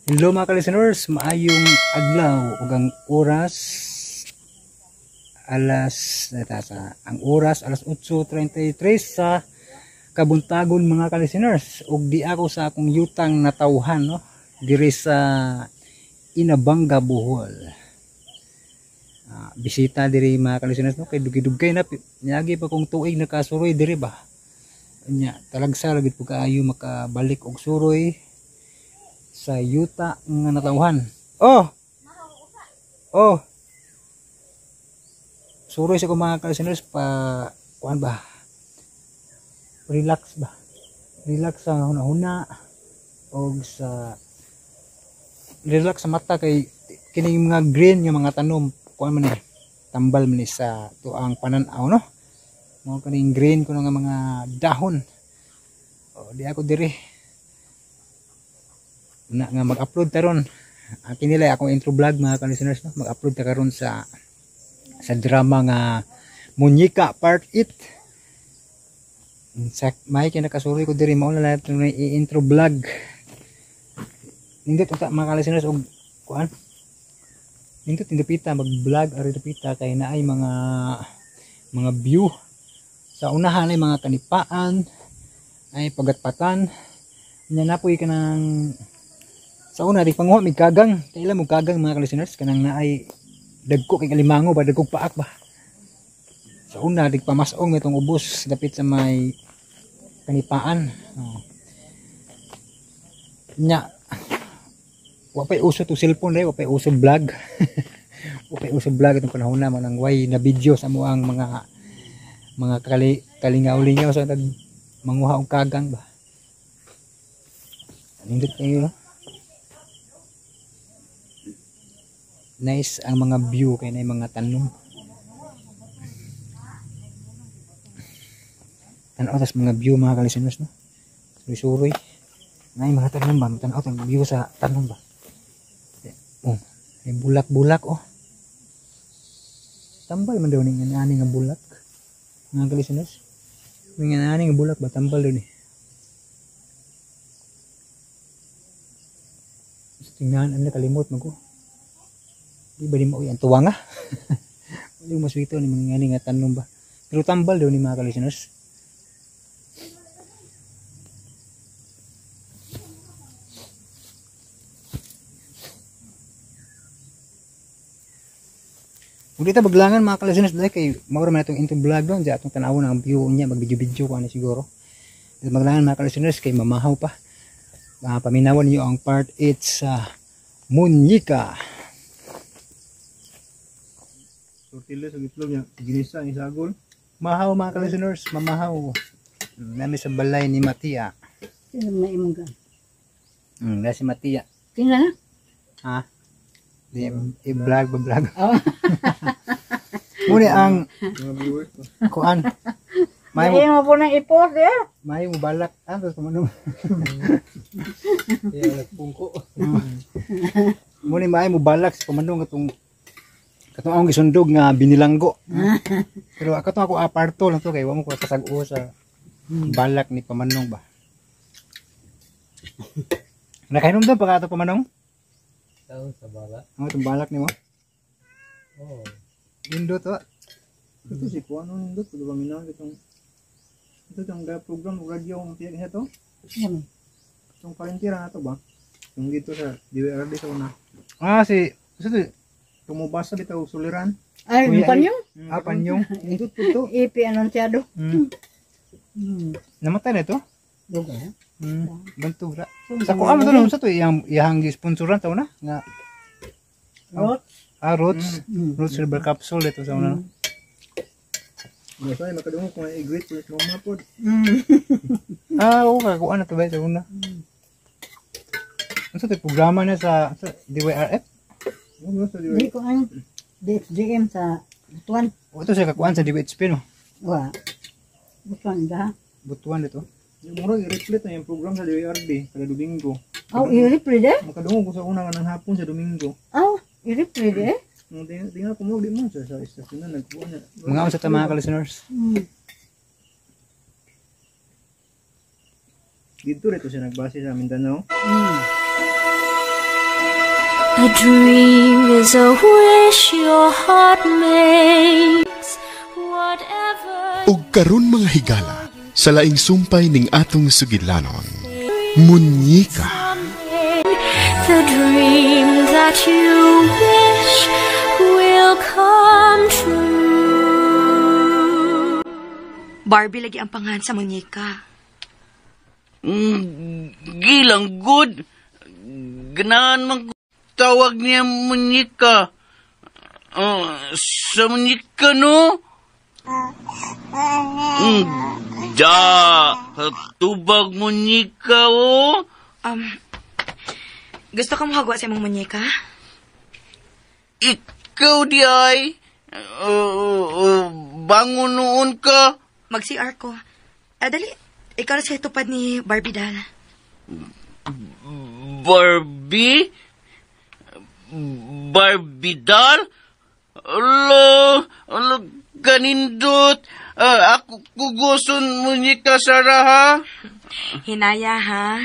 Hello mga ka-listeners, maayong adlaw ug ang oras alas ang oras alas 8:33 sa kabuntagon mga ka-listeners, ug di ako sa akong yutang natawhan, no, diri sa Inabanga, Bohol. Bisita diri mga ka-listeners, no, kay dugay-dugay na niagi pa kong tuig nakasuroy diri ba. Nya talagsa ra gid pud kaayo makabalik og suroy sa yuta nga natawhan. Oh. Oh. Suroy sa ko mga ka-listeners pa kuan ba? Relax ba? Relax sa hunahuna og sa relax sa mata kay kining mga green nga mga tanom kuan man ni, tambal man ni sa tuang panan-aw, no. Mao kaning green kuno nga mga dahon. Oh, di ako diri na nga mag-upload taron. Ang kinilay akong intro vlog mga ka-listeners, no? Mag-upload ta karon sa drama nga Munyika Part 8. Sa may kinakasuroy ko diri, mao na lang itong i-intro vlog. Nindot unta mga ka-listeners og kuan. Nindot indupita mag-vlog ari dupita kay naay mga view. Sa unahan ay mga kanipaan, ay pagatpatan. Nya napoy kanang sa una di panguha mig kagang. Kaila mo kagang mga ka-listeners, kanang naay dagko kay kalimango ba, dagkog paak ba. Sa una di pamasong itong ubos dapit sa may kanipaan. Oh. Nya wa pay uso to cellphone dai, wa pay uso vlog. Wa pay uso vlog itong panahon na, manang way na video sa amoang mga kalingaw-lingaw sa tag manguha og kagang ba. Nindot kayo, no? Nice ang mga view kay na mga tanom. Tan-aw tas mga view mga ka-listeners, no. Suroy-suroy. Nay mga tanom ba, tan-aw tag view sa tanom ba. Oh, may bulak-bulak oh. Tambal man daw ni nga ani nga bulak. Mga ka-listeners. May nga ani nga bulak ba, tambal daw ni. Tingnan ang nakalimot man ko. Di ba di mo ang tuwa nga? Wala mo maswito ni mga ngani nga tanom ba. Pero tambal daw ni mga ka-listeners. Kung dito baglangan mga ka-listeners dahil kay maura man itong intro vlog doon, diya atong tanawon ang view niya, mag-video-video ko ano siguro. Dito maglangan mga ka-listeners kay mamahaw pa. Paminawan niyo ang part 8 sa Munyika. Tortilla sa itlog niya, ginisa ni sagol. Mahaw mga ka-listeners, mamahaw. Nami sa balay ni Matia. Sino na imong gan? Na si Matia. Tingnan na. Ha? Di i-vlog ba vlog? Oh. Muna ang mga viewers. Kuan. May mo po nang i-post eh. May mo balak ah tapos kuno. Yeah, nagpungko. Muna may mo balak sa pamanong atong katong akong gisundog nga binilanggo. Pero katong ako aparto lang to kay wa mo ko kasag-o sa balak ni pamanong ba. Nakainom daw pa ka ato pamanong? Tao sa balak. Ang itong balak nimo? Oo. Nindot to. Ito si kuan no nindot pud ba minang itong ito itong program og radyo ang tiyak niya to. Ano? Itong kalentira na to ba? Yung dito sa DWRD sa una. Ah si ito Tumubasa bitaw suliran. Ay, Kuya, panyong? Ah, panyong. Nindot pud to. IP anonsyado. Namatay na ito? Duga. Bantog ra. Sa kuan mo to no, sa to iyang iyang sponsoran taw na nga Roots. Ah, Roots. Roots Silver Capsule ito sa una. Basta ay makadungog kung i-greet po sa mga pod. Ah, oo ka kuan na to ba sa una. Ano sa to programa na sa DYRF? Ano sa Di ko ang DXDM sa Butuan. O ito siya kakuan sa DWHP no. Wa. Butuan ba? Butuan dito. Yung murag i-replay na yung program sa DWRD kada Domingo. Aw, i-replay de? Makadungog ko sa una nga ng hapon sa Domingo. Aw, i-replay de? Ang tingnan ko mo di mo sa istasyon na nagkuha na. Mga unsa ta mga ka-listeners. Dito rito siya nagbase sa Mindanao. A dream is a wish your heart makes. Whatever Ug karon mga higala, sa laing sumpay ning atong sugilanon, Munyika. The dream that you wish will come true. Barbie lagi ang pangalan sa munyeka. Gilang good. Ganahan man ko tawag niya munyika. Sa munyika, no? Da, tubag munyika, oh. Gusto ka mo hagwa sa imong munyeka? Ikaw di ay. Bangon noon ka. Mag-CR ko. Dali, ikaw na siya tupad ni Barbie Dal. Barbie? Barbie doll? Alo, alo, kanindot. Ako kuguson munyika, Sarah, ha? Hinaya, ha?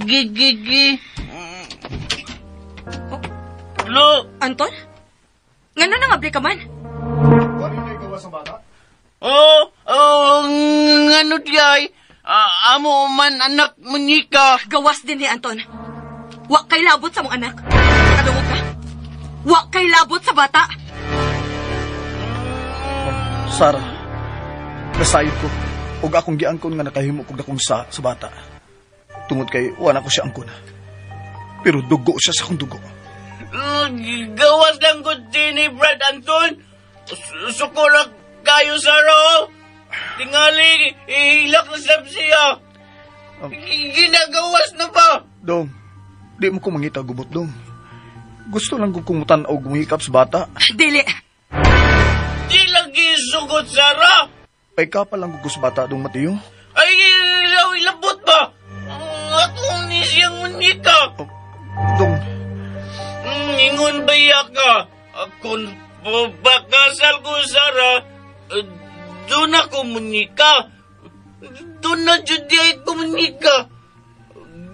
Gi. Lo, Anton? Ngano nang abli ka man? Oh, ngano di ay? Amo man anak munyika. Gawas din ni Anton. Wa kay labot sa mong anak. Nakadungog ka? Wa kay labot sa bata. Sara, nasayod ko. Og akong giangkon nga nakahimo kog dakong sa bata. Tungod kay wala ko siya angkon. Pero dugo siya sa akong dugo. Gawas lang ko din ni Brad Anton. Sukurak kayo, Sara. Tingali, ihilak na sab siya. Ginagawas na ba? Dong, di mo ko mangita gubot, dong. Gusto lang kong kumutan og muhikap sa bata. Dili. Di lang gisugot, Sara. Ay kapal lang ko sa bata, dong Mateo. Ay, ilabot ba? Ako ni siyang munyika. Dong. Ingon ba iya ka? Kung bakasal ko, Sara, doon ako munyika. Doon na jud di ay kumunyika.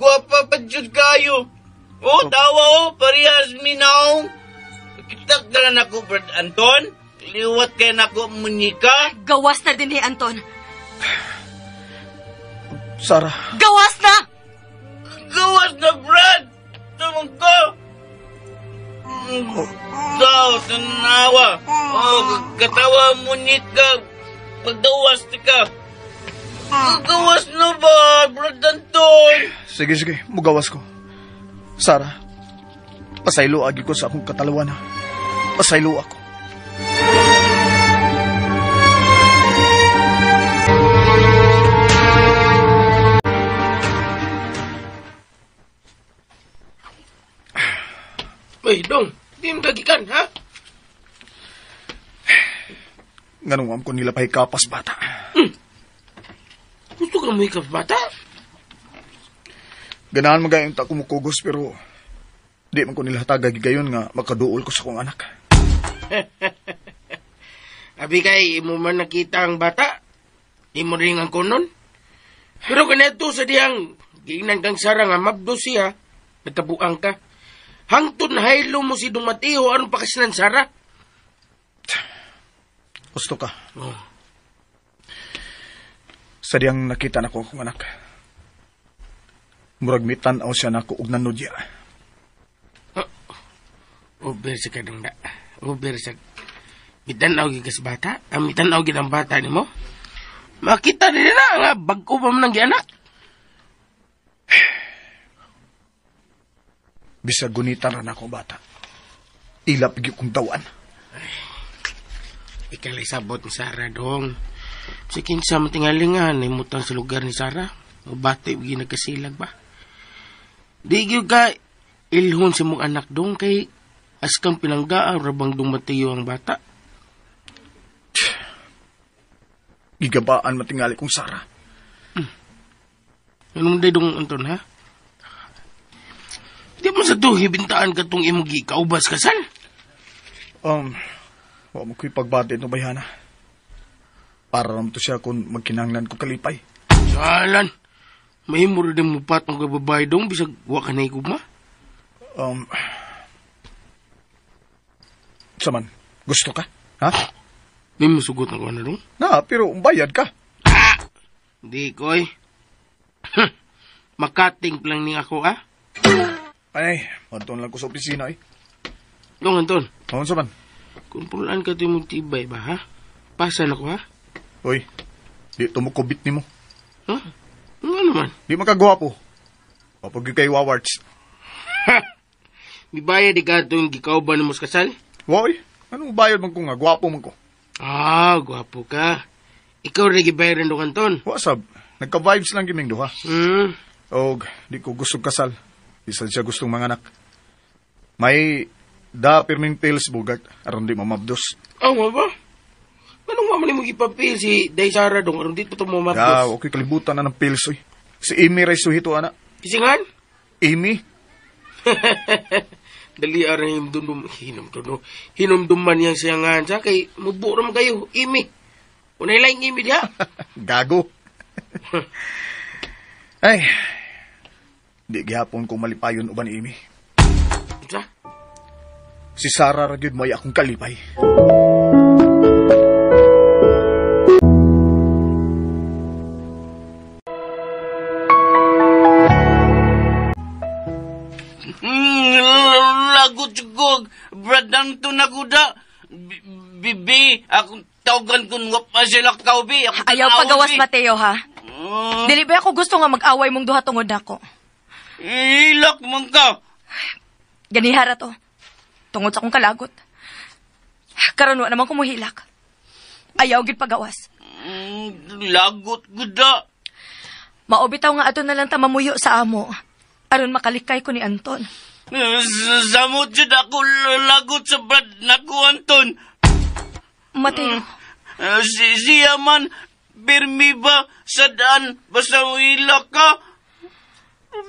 Gwapa pa jud kayo. Oh, tawa oh, parehas minaong. Kitak na lang ako, Brad Anton. Liwat kay nako munyika. Gawas na din ni Anton. Sara. Gawas na! Gawas na, Brad! Tumang ko! Tao, tanawa. Oh, katawa munyika. Paggawas ka. Gawas na ba, Brad Anton? Sige, mugawas ko. Sara, pasaylo agi ko sa akong katalawan. Pasaylo ako. Uy, Dong, di mo dagikan, ha? Nganong am ko nila pahikapas bata. Gusto ka mo hikapas bata? Ganahan magayong ta kumukugos pero di man ko nila hataga gigayon nga makaduol ko sa kong anak. Abi kay imo man nakita ang bata, imo rin ang kunon. Pero ganito sa diyang giingnan kang Sara nga mabdo siya, nagkabuang ka. Hangtod na haylo mo si Dong Mateo, anong pakasinan Sara? Gusto ka. Oh. Sa diyang nakita na ko akong anak. Murag mitan-aw siya nako og nanudya. Over sa kadong da. Over sa... Mitan-aw gid ka sa bata? Ang mitan-aw gid ang bata nimo? Makita din na nga bag-o pa man ang gianak. Bisag gunitan ra nako bata. Ilap gyud kong tawan. Ikalay sabot ni Sara dong. Sa kinsa matingalingan ay mutang sa lugar ni Sara. O bata yung nagkasilag ba? Di gyud ka ilhon sa mong anak dong kay askang pinanggaan rabang dong Mateo ang bata. Gigabaan matingali kong Sara. Anong day dong Anton ha? Di mo sa to hibintaan ka tong imong gikaubas kasal? Wa mo ko'y pagbati no bayhana. Para naman to siya kung magkinanglan ko kalipay. Salan! Mahimo rin mo patong ka babae dong bisag wa ka na igugma? Unsa man? Gusto ka? Ha? May musugot na ko na dong? Na, pero bayad ka. Ah! Di ko eh. Makating lang ni ako, ah? Ay, Anton lang ko sa opisina eh. Dong, Anton. Unsa man? Kung pulaan ka ito yung tibay ba, ha? Pasan ako, ha? Uy, di tumukubit ni mo. Ha? Ano naman? Di makagwapo. Kapag kay wawarts. Ha! Bibayad di ka itong gikauban mo sa kasal? Woy, anong bayad man ko nga? Gwapo man ko. Ah, gwapo ka. Ikaw rin gibayaran do, Anton. Wasab, nagka-vibes lang giming duha. Hmm. Og, di ko gustong kasal. Bisan siya gustong mga anak. May da pirming pills, Bugart. Aron di mamabdos. Ah, nga ba? Anong nga man mo ipapil si Day Sara dong? Aron di pa ito mamabdos? Ya, okay, kalibutan na ng pills, oy. Si Amy ray suhito, ana. Kisingan? Amy? Dali aran hinumduman niyang siyangan sa kay muburam kayo, Amy. Unay lang Amy diha. Gago. Ay, di gihapon kong malipayon uban ni Amy. Unsa? Si Sarah ra gyud may akong kalipay. Lagot ko, Brad Anton naguda. Bibi, akong tawagan kung wapa sila kaubi. Ayaw pagawas, Mateo, ha? Dili ba ako gusto nga mag-away mong duha tungod nako? Ilak man ka. Ganihara to. Tungod sa akong kalagot. Karon wa naman kumuhilak. Ayaw gid pagawas. Lagot guda. Maobitaw nga ato na lang ta mamuyo sa amo. Aron makalikay ko ni Anton. Samot jud ako lagot sa Brad nako, Anton. Mateo. Siya man, pirmi ba sa daan basta hilak ka?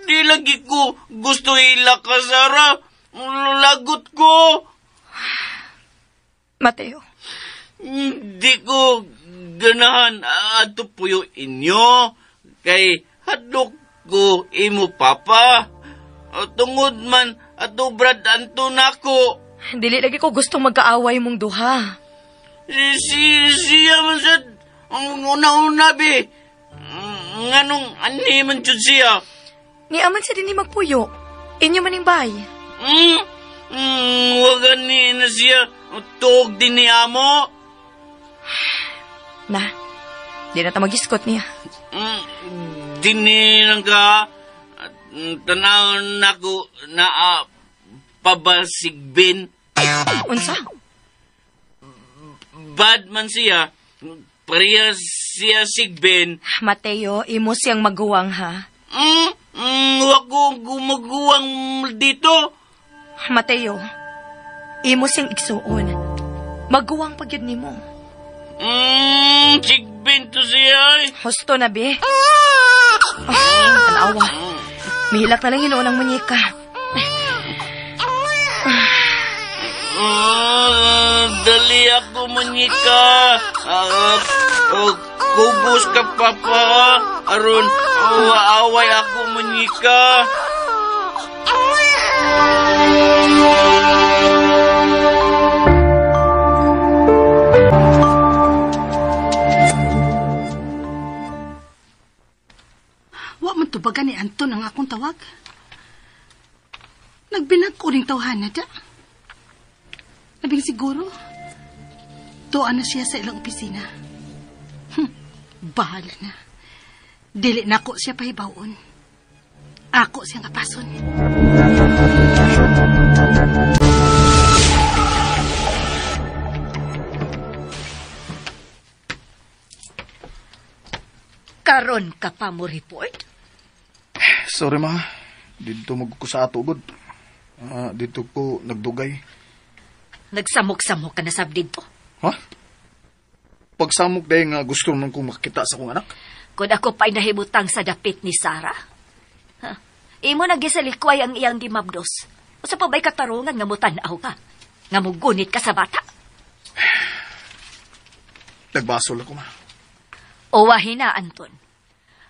Di lagi ko gusto hilak ka, Sarah. Lagot ko. Mateo. Di ko ganahan ato puyo inyo. Kay hadlok ko imo papa. Tungod man ato Brad Anton ako. Dili lagi ko gustong magkaaway mong duha. Siya man sa una-una be. Nganong ani man jud siya. Ni aman siya din ni magpuyo. Inyo maning bay. Wag ni na siya. Tuog din ni amo. Na, di na ta mag-iskot niya. Dini lang ka. Tanaw na ko na pabasigbin. Unsa? Bad man siya. Pareha siya sigbin. Mateo, imo siyang maguwang ha? Wag ko gumaguwang dito. Mateo, imo siyang igsuon. Maguwang pagyud nimo. Sigbin to siya. Husto na, be. Oh, tanawa. Mihilak na lang hinuon ang munyeka. Dali ako, munyeka. Kubos ka, papa. Aron, away ako, munyeka. Wa man tubagan ni Anton ang akong tawag. Nagbinag ko ring tawhana da. Labing siguro, tuan na siya sa ilang opisina. Bahala na. Dili na ko siya pahibawon. Ako siyang apason. Karon ka pa mo report? Sorry ma, dito magko sa ato gud. Dito ko nagdugay. Nagsamok-samok ka na sab dito. Ha? Pagsamok dahil nga gusto naman kong makita sa akong anak. Kung ako pa'y nahimutang sa dapit ni Sarah. Ha? Imo nagisalikway ang iyang gimabdos. Usa pa ba'y katarungan nga mutan-aw ka? Nga mugunit ka sa bata? Nagbasol ako ma. Owahin na, Anton.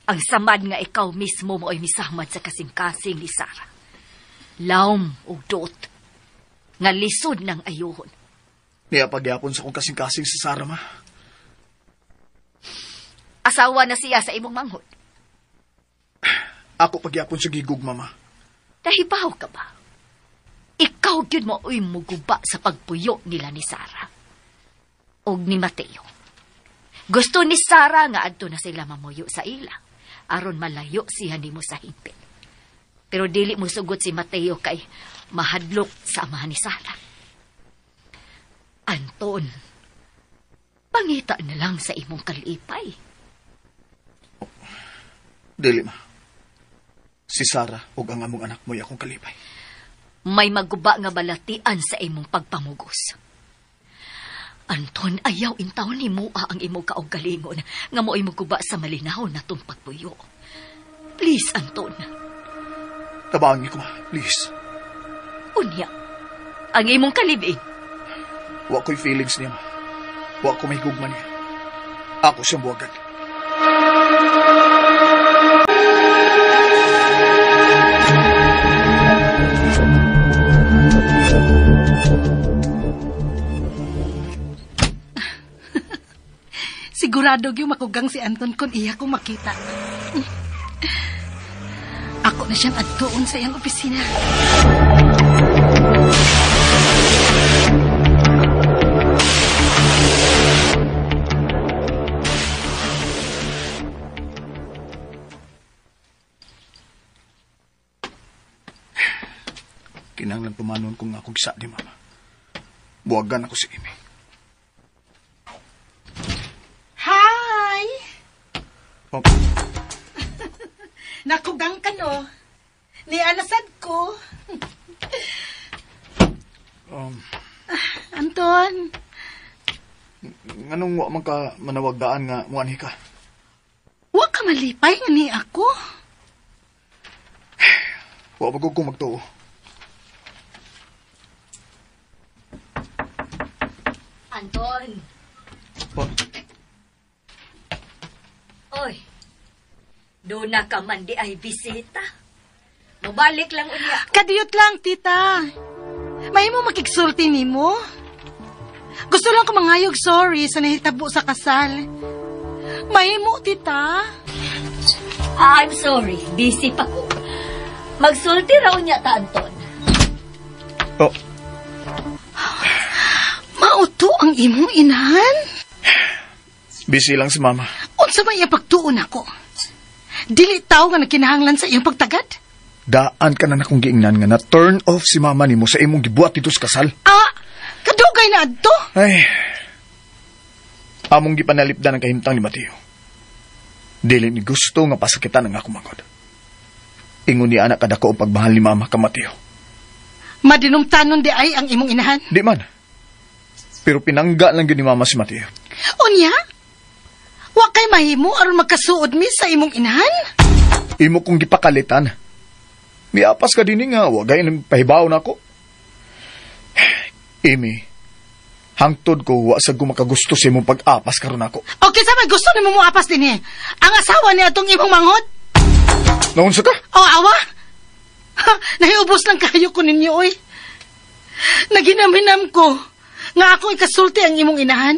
Ang samad nga ikaw mismo mo ay misamad sa kasing-kasing ni Sarah. Laom o dot. Nga lisod ng ayuhon. Niya pagyapon sa kong kasing-kasing si Sarah, ma. Asawa na siya sa imong manghod. Ako pagyapon sa gigug, mama. Nahibaw ka ba? Ikaw gyud mo uy muguba sa pagpuyo nila ni Sarah. Og ni Mateo. Gusto ni Sarah nga adto na sila mamuyo sa ila. Aron malayo siya nimo sa hingpit. Pero dili mo sugot si Mateo kay mahadlok sa amahan ni Sarah. Anton, pangita na lang sa imong kalipay. Dili, ma. Si Sarah ug ang among anak mo'y akong kalipay. May maguba nga balatian sa imong pagpamugos. Anton, ayaw intaw ni Mua ang imong kaugalingon nga mo'y muguba sa malinaw na tong pagpuyo. Please, Anton. Tabangi ko, ma. Please. Unya, ang imong kalibing. Wa ko'y feelings niya, ma. Wa ko may gugma niya. Ako siyang buwagan. Sigurado gyud makugang si Anton kung iya ko makita. Ako na siyang adtuon sa iyang opisina. Kinahanglan pumanon kung akong sa ni Mama. Buwagan ako si Amy. Hi! Oh. Nakugang ka, no? Nialasad ko. Anton. Nganong wa man ka manawagdaan nga muanhi ka? Wa ka malipay nga ni ako. Wa pa ko magtuo. Anton. Oh. Oy. Doon na ka man di ay bisita. Mubalik lang unya. Kadiyot lang, tita. May mo makigsulti nimo. Gusto lang ko mangayog sorry sa nahitabo sa kasal. May mo, tita. I'm sorry. Busy pa ko. Magsulti raw niya ta, Anton. Oh. Mauto ang imong inahan? Busy lang si Mama. Unsa man iyang pagtuon ako? Dili tao nga nagkinahanglan sa iyang pagtagad? Daan ka na nakong giingnan nga na turn off si Mama nimo sa imong gibuhat dito sa kasal. Ah! Kadugay na adto? Ay. Among gipanalipdan ang kahimtang ni Mateo. Dili ni gusto nga pasakitan ang akong mangod. Ingon ni anak kadako ang pagmahal ni Mama ka Mateo. Madinumtanon di ay ang imong inahan? Di man. Pero pinangga lang gyud ni Mama si Mateo. Unya? Wa kay mahimo aron magkasuod mi sa imong inahan? Imo kong gipakalitan. Miapas ka dinhi nga wa gay pahibaw nako. Amy, hangtod ko wa sa gumakagusto sa imong pag-apas karon nako. Okay, sa may gusto nimo moapas dinhi. Ang asawa ni atong imong manghod? Naunsa ka? O awa? Ha, nahiubos lang kayo ko ninyo oy. Naginaminam ko nga ako ikasulti ang imong inahan.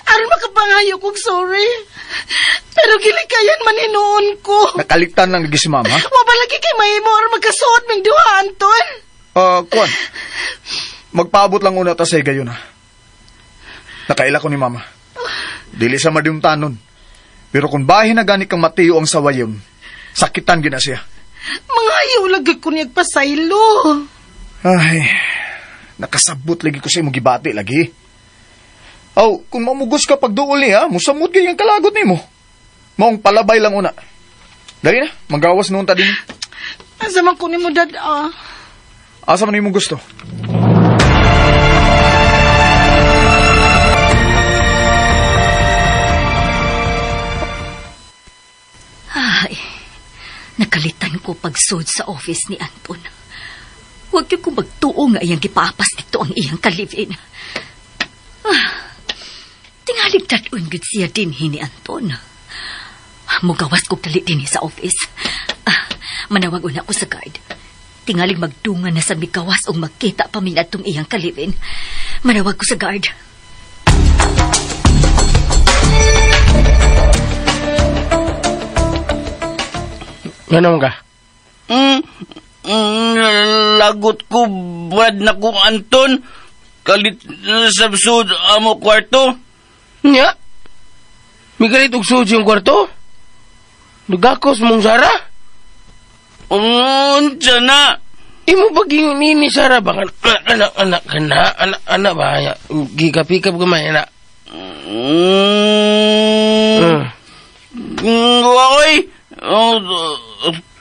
Aron makapangayo kog sorry. Pero gilikayan man hinuon ko. Nakalitan lang lagi si Mama. Wa ba lagi kay mahimo aron magkasuot ming duha, Anton? Kuan. Magpaabot lang una ta sa higayon ha. Nakaila ko ni Mama. Dili sa madimtanon. Pero kung bahin na gani kang Mateo ang sawayon, sakitan gina siya. Mangayo lagi ko niyag pasaylo. Ay, nakasabot lagi ko sa imong gibati lagi. Aw, kung mamugos ka pagduol niya, musamot kay ang kalagot nimo. Maong palabay lang una. Dali na, magawas noon ta din. Asa man ko nimo dad ah. Asa man nimo gusto? Ay, nakalitan ko pagsud sa office ni Anton. Huwag ko magtuo nga iyang gipaapas dito ang iyang kalivin. Ah, tingalig tatun gud siya dinhi ni Anton. Mugawas ko dali dinhi sa office. Ah, manawag una ko sa guard. Tingalig magdungan na sa migawas o magkita pa min atong iyang kalivin. Manawag ko sa guard. Ganun ka? Lagot ko, Brad na ko, Anton. Kalit sa sud amo kwarto. Nya? May kalit og sud yung kwarto? Nagakos mong Sara? Unsa na? Imo ba ni Sara ba? Anak, anak, anak, anak, anak ba? Gikapikap gamay, anak. Oy!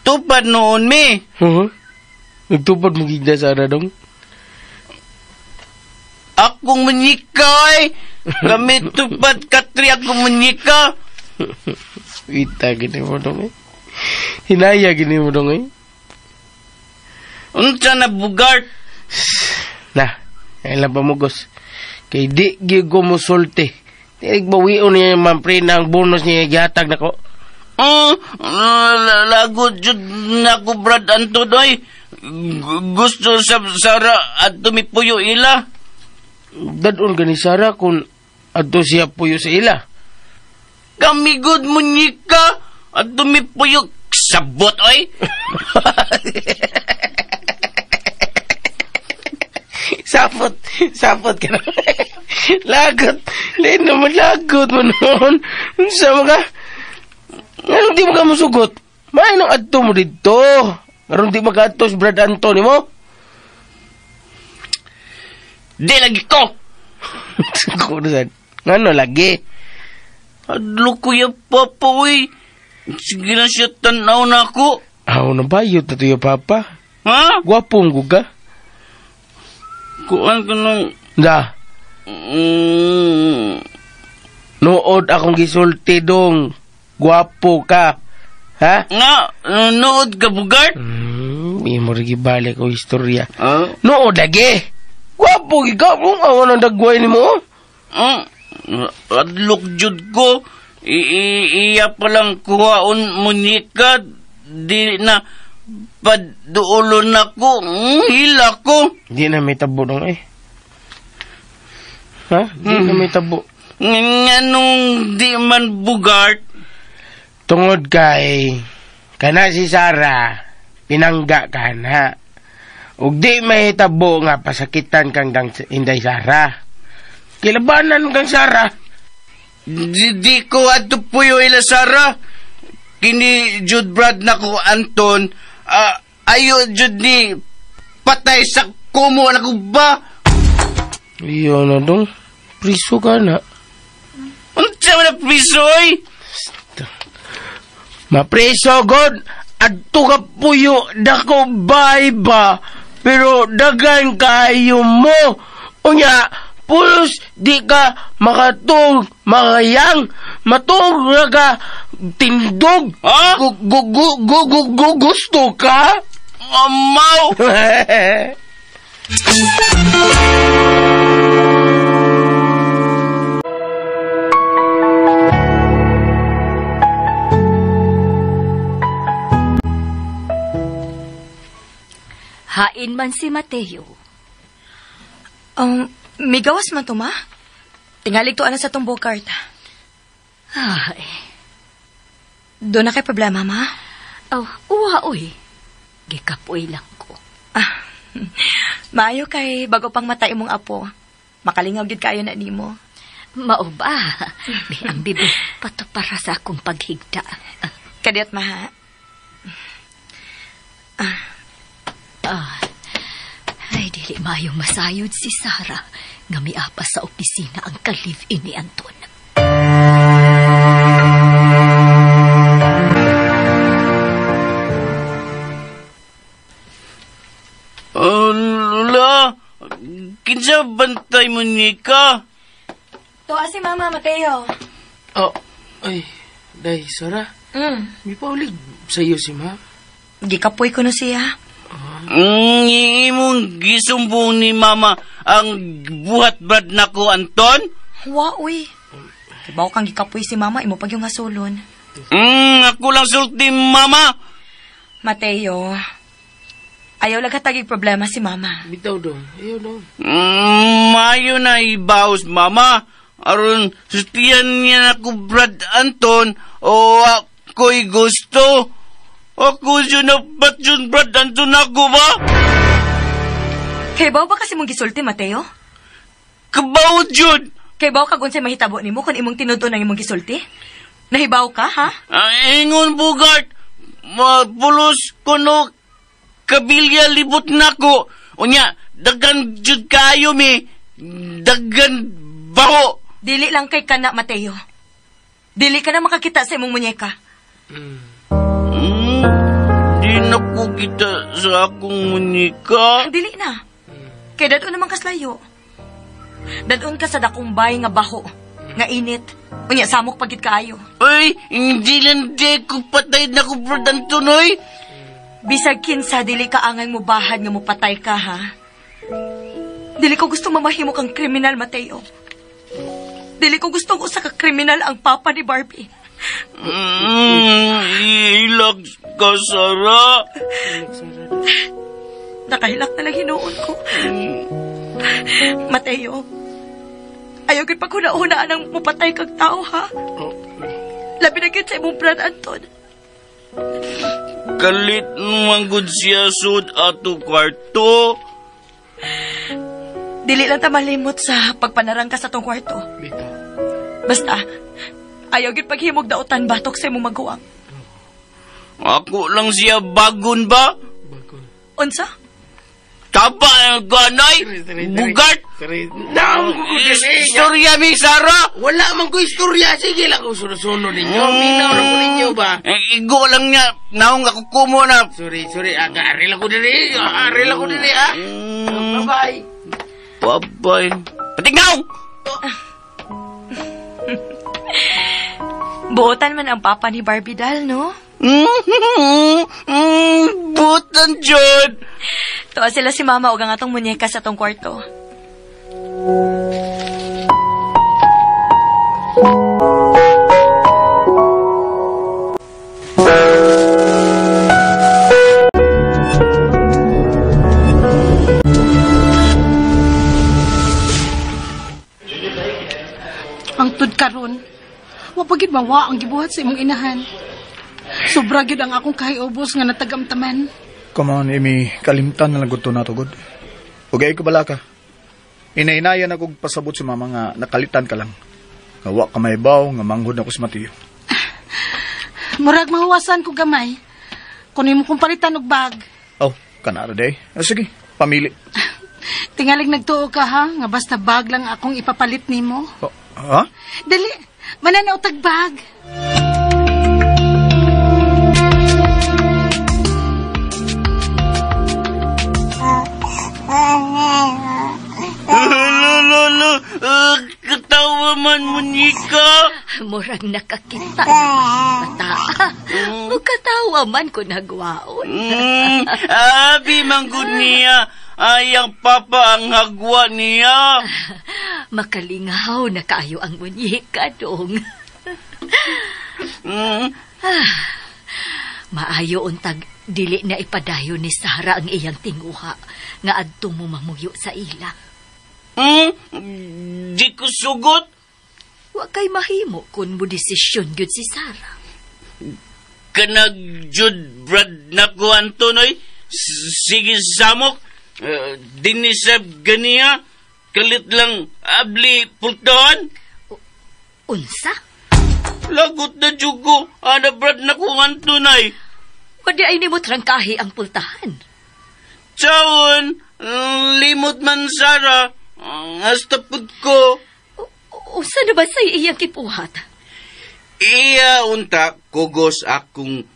Tupad noon mi. Huh? Nagtupad mo gigda Sara dong? Akong munyika ay! Kami tupad katri akong munyika. Ita gini mo dong eh. Hinaya gini mo dong eh. Unsa na bugart? Na, kailan pamugos. Kay di gyud ko musulti. Tinig bawion niya yung mampre na ang bonus niya gihatag nako. Lagot jud nako Brad Anton oy. Gusto sa Sara at tumipuyo ila. Dadon ka ni Sara kung adto siya puyo sa ila. Kami good munyika at tumipuyo sabot oy. Sapot, sapot ka na. Lagot, lain naman lagot mo noon. Sa mga, anong di mo ka musugot? May nang adto mo dito. Aron di makaadto si Brad Anthony mo? Di lagi ko. Kuno sad. Ngano lagi? Adlo ko ya papa uy. Sige na siya tanaw na ako. Aw na bayot na to ya papa. Ha? Gwapo mo ka? Kuan ko nung... Da. Nood akong gisulti dong. Gwapo ka. Ha? Nga, nood ka, Bugart? Imo rin gibalik ko istorya. Nood lagi. Gwapo ka. Kung awan ang dagway ni mo. Adlok jud ko. Iya palang kuhaon munyika. Di na paduulon ako. Hila ko. Di na may tabo dong eh. Ha? Di na may tabo. Nganong di man Bugart? Tungod kay kana si Sara pinangga ka na. Ug di may tabo nga pasakitan kang Inday Sara. Kilabanan kang Sara. Di ko ato puyo ila Sara. Kini Jude Brad na ko Anton. Ayo jud ni patay sa kumo na ko ba? Iyo na dong. Priso ka na. Unsa man na priso oy? Mapriso god. Adto ka puyo dako bay ba. Pero dagan kayo mo. Unya pulos di ka makatug makayang matug ra ka tindog. Ha? Gusto ka? Amaw! Hain man si Mateo. Migawas man to, ma? Tingalig to ana sa tong bokart. Ay. Doon na kay problema, ma? Oh, uwa, uy. Gikapoy lang ko. Ah, maayo kay bago pang matay imong apo. Makalingaw gid kayo na nimo. Mao ba? Di ang bibi pato para sa akong paghigda. Kadiyot, ma, ha? Ay, dili maayo masayod si Sara nga miapa sa opisina ang ka-live-in ni Anton. Oh, Lola, kinsa bantay mo ni ka? Tuwa si Mama, Mateo. Oh, ay, day, Sara. May paulig sa iyo si Ma. Gikapoy ko na siya. Imong gisumbong ni Mama ang buhat brad nako, Anton? Wa, uy. Kibaw kang gikapoy si Mama, imo pag yung hasulon. Ako lang sulti, Mama. Mateo, ayaw laghatagig problema si Mama. Bitaw dong, ayaw dong. Mayo na ibaws, Mama. Aron, sustiyan niya ako, Brad Anton, o ako'y gusto. Ako siya na patyon, Brad Anton ako ba? Kay baw ba kasi mong gisulti, Mateo? Kabaw, Jud! Kay baw kag unsay mahitabo nimo kung imong tinud-on ang imong gisulti? Nahibaw ka, ha? Ingon, Bugart! Mapulos kuno kabilya libot nako. Unya, daghan jud kayo mi. Daghan baho. Dili lang kay kana, Mateo. Dili ka na makakita sa imong munyeka. Di na ko kita sa akong munyeka. Dili na. Kay dadon naman kaslayo. Dadon ka sa dakong bay nga baho, nga init. Unya, samok pagit kaayo. Uy, hindi lang di ko patay na ko, Brad Anton, oy. Bisag kinsa, dili ka angay mo bahad nga mo patay ka, ha? Dili ko gusto mamahimo kang kriminal, Mateo. Dili ko gustong usa ka kriminal ang papa ni Barbie. Ilak ka, Sarah. Nakahilak na lang hinuon ko. Mateo, ayaw gid paghuna-hunaan ang mupatay kag tao, ha? Labi na gid sa imong Brad Anton. Kalit manggod siya sud ato kwarto. Dili lang ta malimot sa pagpanarang ka sa tong kwarto. Basta, ayaw gid paghimog dautan batok sa imong maguwang. Ako lang siya bagon ba? Unsa? Taba ang ganay! Bugart! Istorya mi, Sarah! Wala man ko istorya. Sige lang kung sunod-sunod ninyo. Minaw na ko ninyo ba? Igo lang niya. Naong ako kumo na. Sorry, sorry. Aga, aril ako diri. Aril ako diri, ha? Bye-bye. Bye-bye. Patignaw! Buotan man ang papa ni Barbie Dal, no? Buotan, Jod! Tuwa sila si Mama o ang atong munyeka sa tong kwarto. Ang tud karon, wa pa gid mawa ang gibuhat sa imong inahan. Sobra gid ang akong kahiubos nga natagamtaman. Come on, Amy. Kalimtan na lang gud to na to, gud. Ugay ko bala ka. Inainayan akong pasabot sa mama nga nakalitan ka lang. Nga wa ka mahibaw, nga manghod ako si Mateo. Murag mahuwasan ko gamay. Kuno imo kong palitan og bag. Oh, kanara day. Sige, pamili. Tingalig nagtuo ka ha, nga basta bag lang akong ipapalit nimo. Oh, ha? Dali, mananaw tag bag. Lolo, katawa man, munyika. Murag nakakita naman bata. Mukatawa man ko nagwaon. Abi, manggod niya. Ay, ang papa ang hagwa niya. Makalingaw na kaayo ang munyika, dong. Maayo untag dili na ipadayon ni Sarah ang iyang tinguha nga adto mo mamuyo sa ila. Di ko sugot. Wa kay mahimo kun mo desisyon gyud si Sarah. Kanag jud Brad nako Anton oy. Sige samok. Dinisab ganiya. Kalit lang abli pultahan. Unsa? Lagot na jud ko. Ana Brad nako Anton ay. Wadi ay nimo trangkahi ang pultahan. Chawon, limot man Sarah. Hasta pud ko. Usa na ba sa iyang kipuhat? Iya unta kugos akong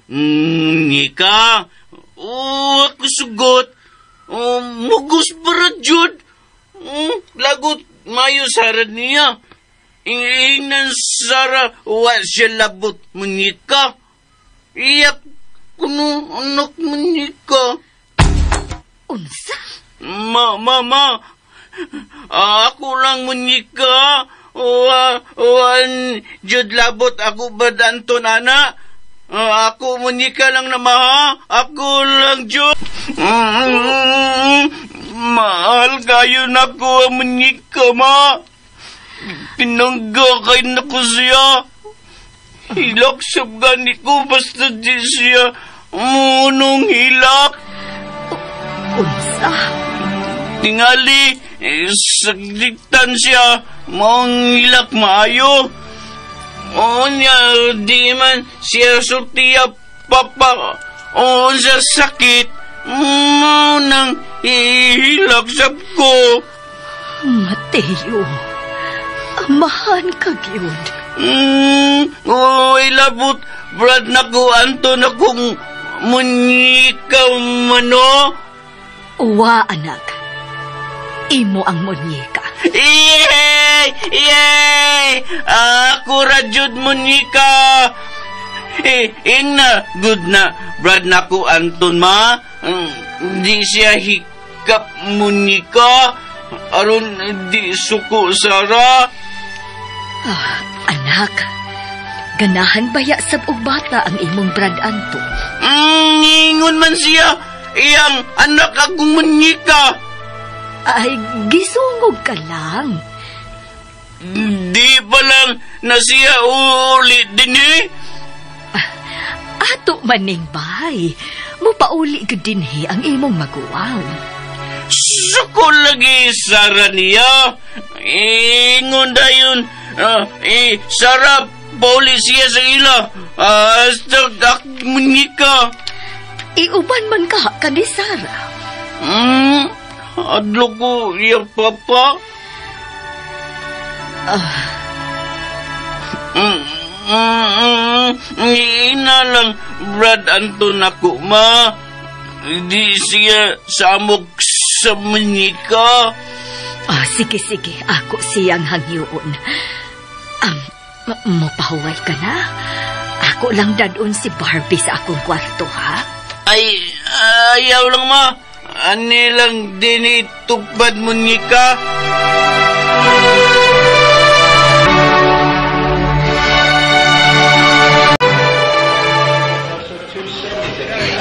ngika. O ako sugot. O, mugos para jud. Lagot mayo Sarah niya. Ingnan Sarah wa siya labot munika. Iya kuno anak munika. Unsa? Ma. Ako lang munika. Wan jud labot ako bad Anton ana. Ako munika lang na maha. Ako lang jud. Mahal kayo na ko ang munika ma. Pinangga kay na ko siya. Hilak sa gani ko basta di siya Munong hilak. Unsa? Tingali, sagditan siya, maong hilak maayo. Unya, di man siya sultiya, papa. Unsa sakit, munang ihilak sab ko. Mateo, amahan ka gyud. Uy, labot, Brad na ko, Anton akong munyika mano. Uwa, anak. Imo ang munyika. Yay! Yay! Ako ra jud munyika. Ina, good na. Brad na ko, Anton, ma. Di siya hikap munyika. Aron di suko, Sara. Anak, ganahan baya sab og bata ang imong Brad Anton? Ingon man siya. Iyang anak akong munyika. Ay, gisungog ka lang. Di pa lang na siya uli din eh. Ato maning bay, mupauli gud dinhi ang imong maguwang. Suko lagi Sara niya. Ingon dayon, Sara, pauli siya sa ila. Hasta ak munyika. Iuban man ka ni Sara. Adlo ko iya papa. Ina lang, Brad Anton ako, ma. Di siya samok sa munyika. Sige, sige. Ako siyang hangyoon. Mapahuway ka na. Ako lang dadon si Barbie sa akong kwarto, ha? Ay, ayaw lang, ma. Ani lang din itupad munyika.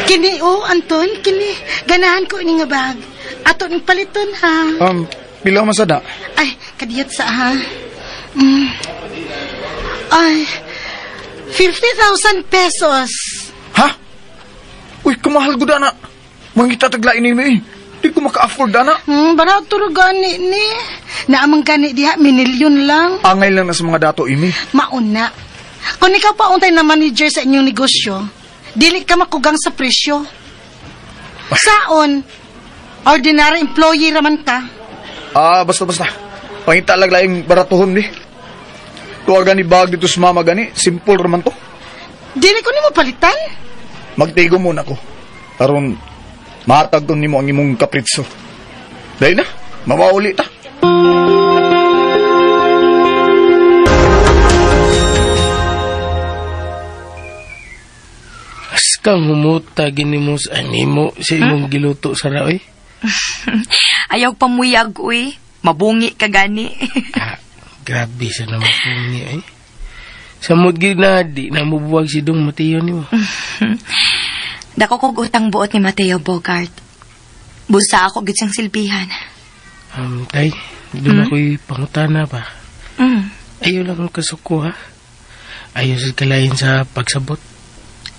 Kini, oh, Anton, kini. Ganahan ko ini nga bag. Ato ning paliton, ha? Pila man sada? Ay, kadiyot sa, ha? Ay, 50,000 pesos. Ha? Uy, kamahal ko na. Mangita taglain ni mi. Di ko maka-afford ana. Baraw turo gani ni. Naamang gani diha, minilyon lang. Angay lang na sa mga dato, imi. Mauna. Kung ikaw pa untay na manager sa inyong negosyo, dili ka makugang sa presyo. Saon, ordinary employee raman ka. Basta-basta. Pangita lang laing baratuhon ni. Tuwa gani bag dito sa mama gani. Simple raman to. Dili ko nimo palitan. Magtigo muna ko. Aron, mahatag ko nimo ang imong kapritso. Dahil na, mawauli ta. Askang humuta gini mo sa animo sa imong giluto sa raoy. Ayaw pamuyag, uy. Mabungi ka gani. Grabe sa na mabungi, ay. Samot gid na, di na mubuwag si Dong Mateo nimo. Dako kog utang buot ni Mateo Bogart. Busa ako gid siyang silbihan. Tay, doon ako'y pangutana ba? Ayaw lang ang kasuko, ha? Ayaw sa kalain sa pagsabot.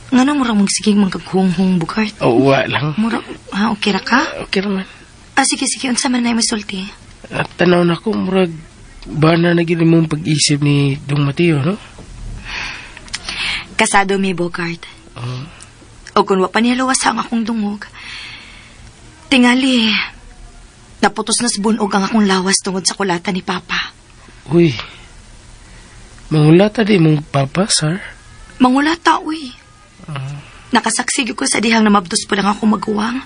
Ngano mura mong sige mangkaghunghong, Bogart? Oo, wa lang. Mura, ha? Okay ra ka? Okay ra man. Sige, sige. Unsa man na yung masulti? At tanaw na ko, murag, bana na gid mong pag-isip ni Dong Mateo, no? Kasado mi, Bogart. O kung wa pa niya luwas ang akong dungog. Tingali, naputos na sa bunog ang akong lawas tungod sa kulata ni Papa. Uy, mangulata di mong Papa, sir? Mangulata, uy. Nakasaksi ko sa dihang namabdos pa lang ako maguwang.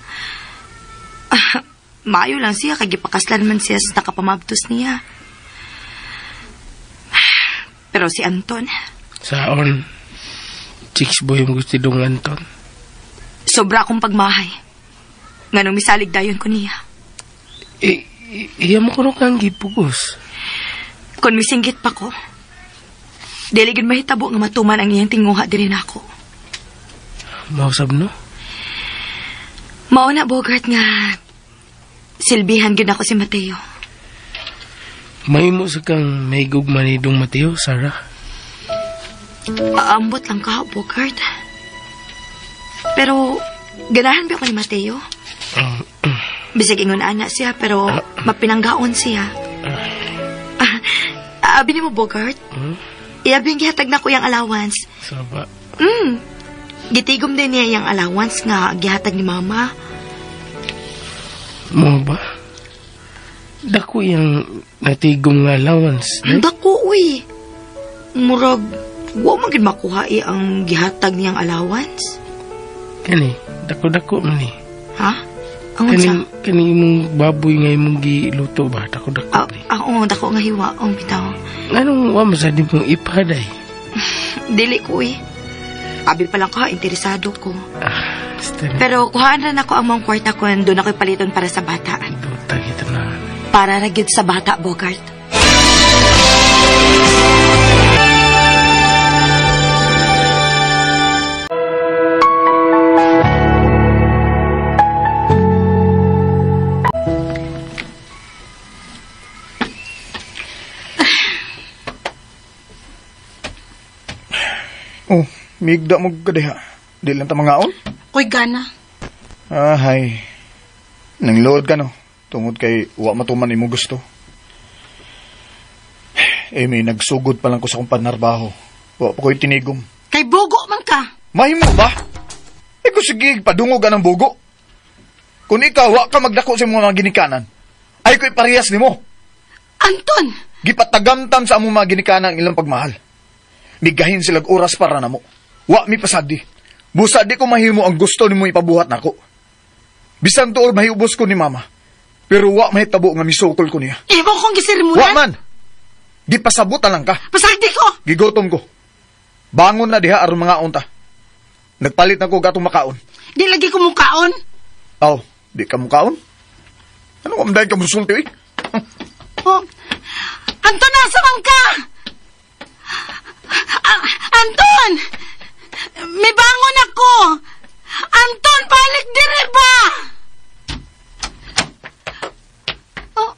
Maayo lang siya, kay gipakaslan man siya sa nakapamabdos niya. Pero si Anton... Saon, chicks boy mo gusto dong Anton? Sobra akong pagmahay. Nganong misalig dayon ko niya. Iya mo kuno kang gipugos. Kung misinggit pa ko, dili gid mahitabo nga matuman ang iyang tinguha diri nako. Mausab no? Mao na, Bogart, nga silbihan gid ako si Mateo. Mahimo sa kang may gugma ni Dong Mateo, Sarah? Aambot lang ka, Bogart. Pero, ganahan ba ko ni Mateo? Bisag ingon ana siya, pero mapinanggaon siya. Abi ni mo, Bogart? Iabing gihatag na ko yung allowance. Saba. Gitigom din niya yung allowance nga gihatag ni Mama. Mo ba? Dako yung natigom nga allowance. Eh? Dako, uy. Murag, wa man gid makuha ang gihatag niyang allowance. Kani, dako-dako man ni. Ha? Ang unsa? Kani imong baboy nga imong giluto ba? Dako-dako ni. Oo, dako nga hiwa. Ang bitaw. Anong wa man sa di mong ipaday? Dili ko eh. Abi pa lang ko, interesado ko. Pero kuhaan na ako ang mga kwarta ko doon ako'y paliton para sa bata. Duta kita na. Para ra gyud sa bata, Bogart. Oh, migda mo kadiha. Di lang ta mangaon? Koy gana. Ahay. Nang load ka no. Tungod kay wa matuman imo gusto. Eh, may nagsugod pa lang ko sa akong panarbaho. Wa pa ko'y tinigom. Kay bugo man ka. Mahimo ba? Eh kung sige, padungog ka ng bugo. Kung ikaw, wa ka magdako sa imong mga ginikanan, ay ko'y parehas nimo. Anton! Gipatagamtam sa among mga ginikanan ang ilang pagmahal. Migahin silag oras para namo. Wa mi pasadi. Busa di ko mahimo ang gusto nimo ipabuhat nako. Bisan tuol mahiubos ko ni mama. Pero wa mahitabo nga misukol ko niya. Imo kong gisirmunan? Wa man. Gipasabutan lang ka. Pasagdi ko. Gigutom ko. Bangon na diha aron mga unta. Nagpalit na ko gatong makaon. Di lagi ko mukaon. Aw, di ka mukaon? Ano ko dahil ka musulti eh? Oh. Anton, nasa man ka? Anton! May bangon ako! Anton, balik dire ba? Oh.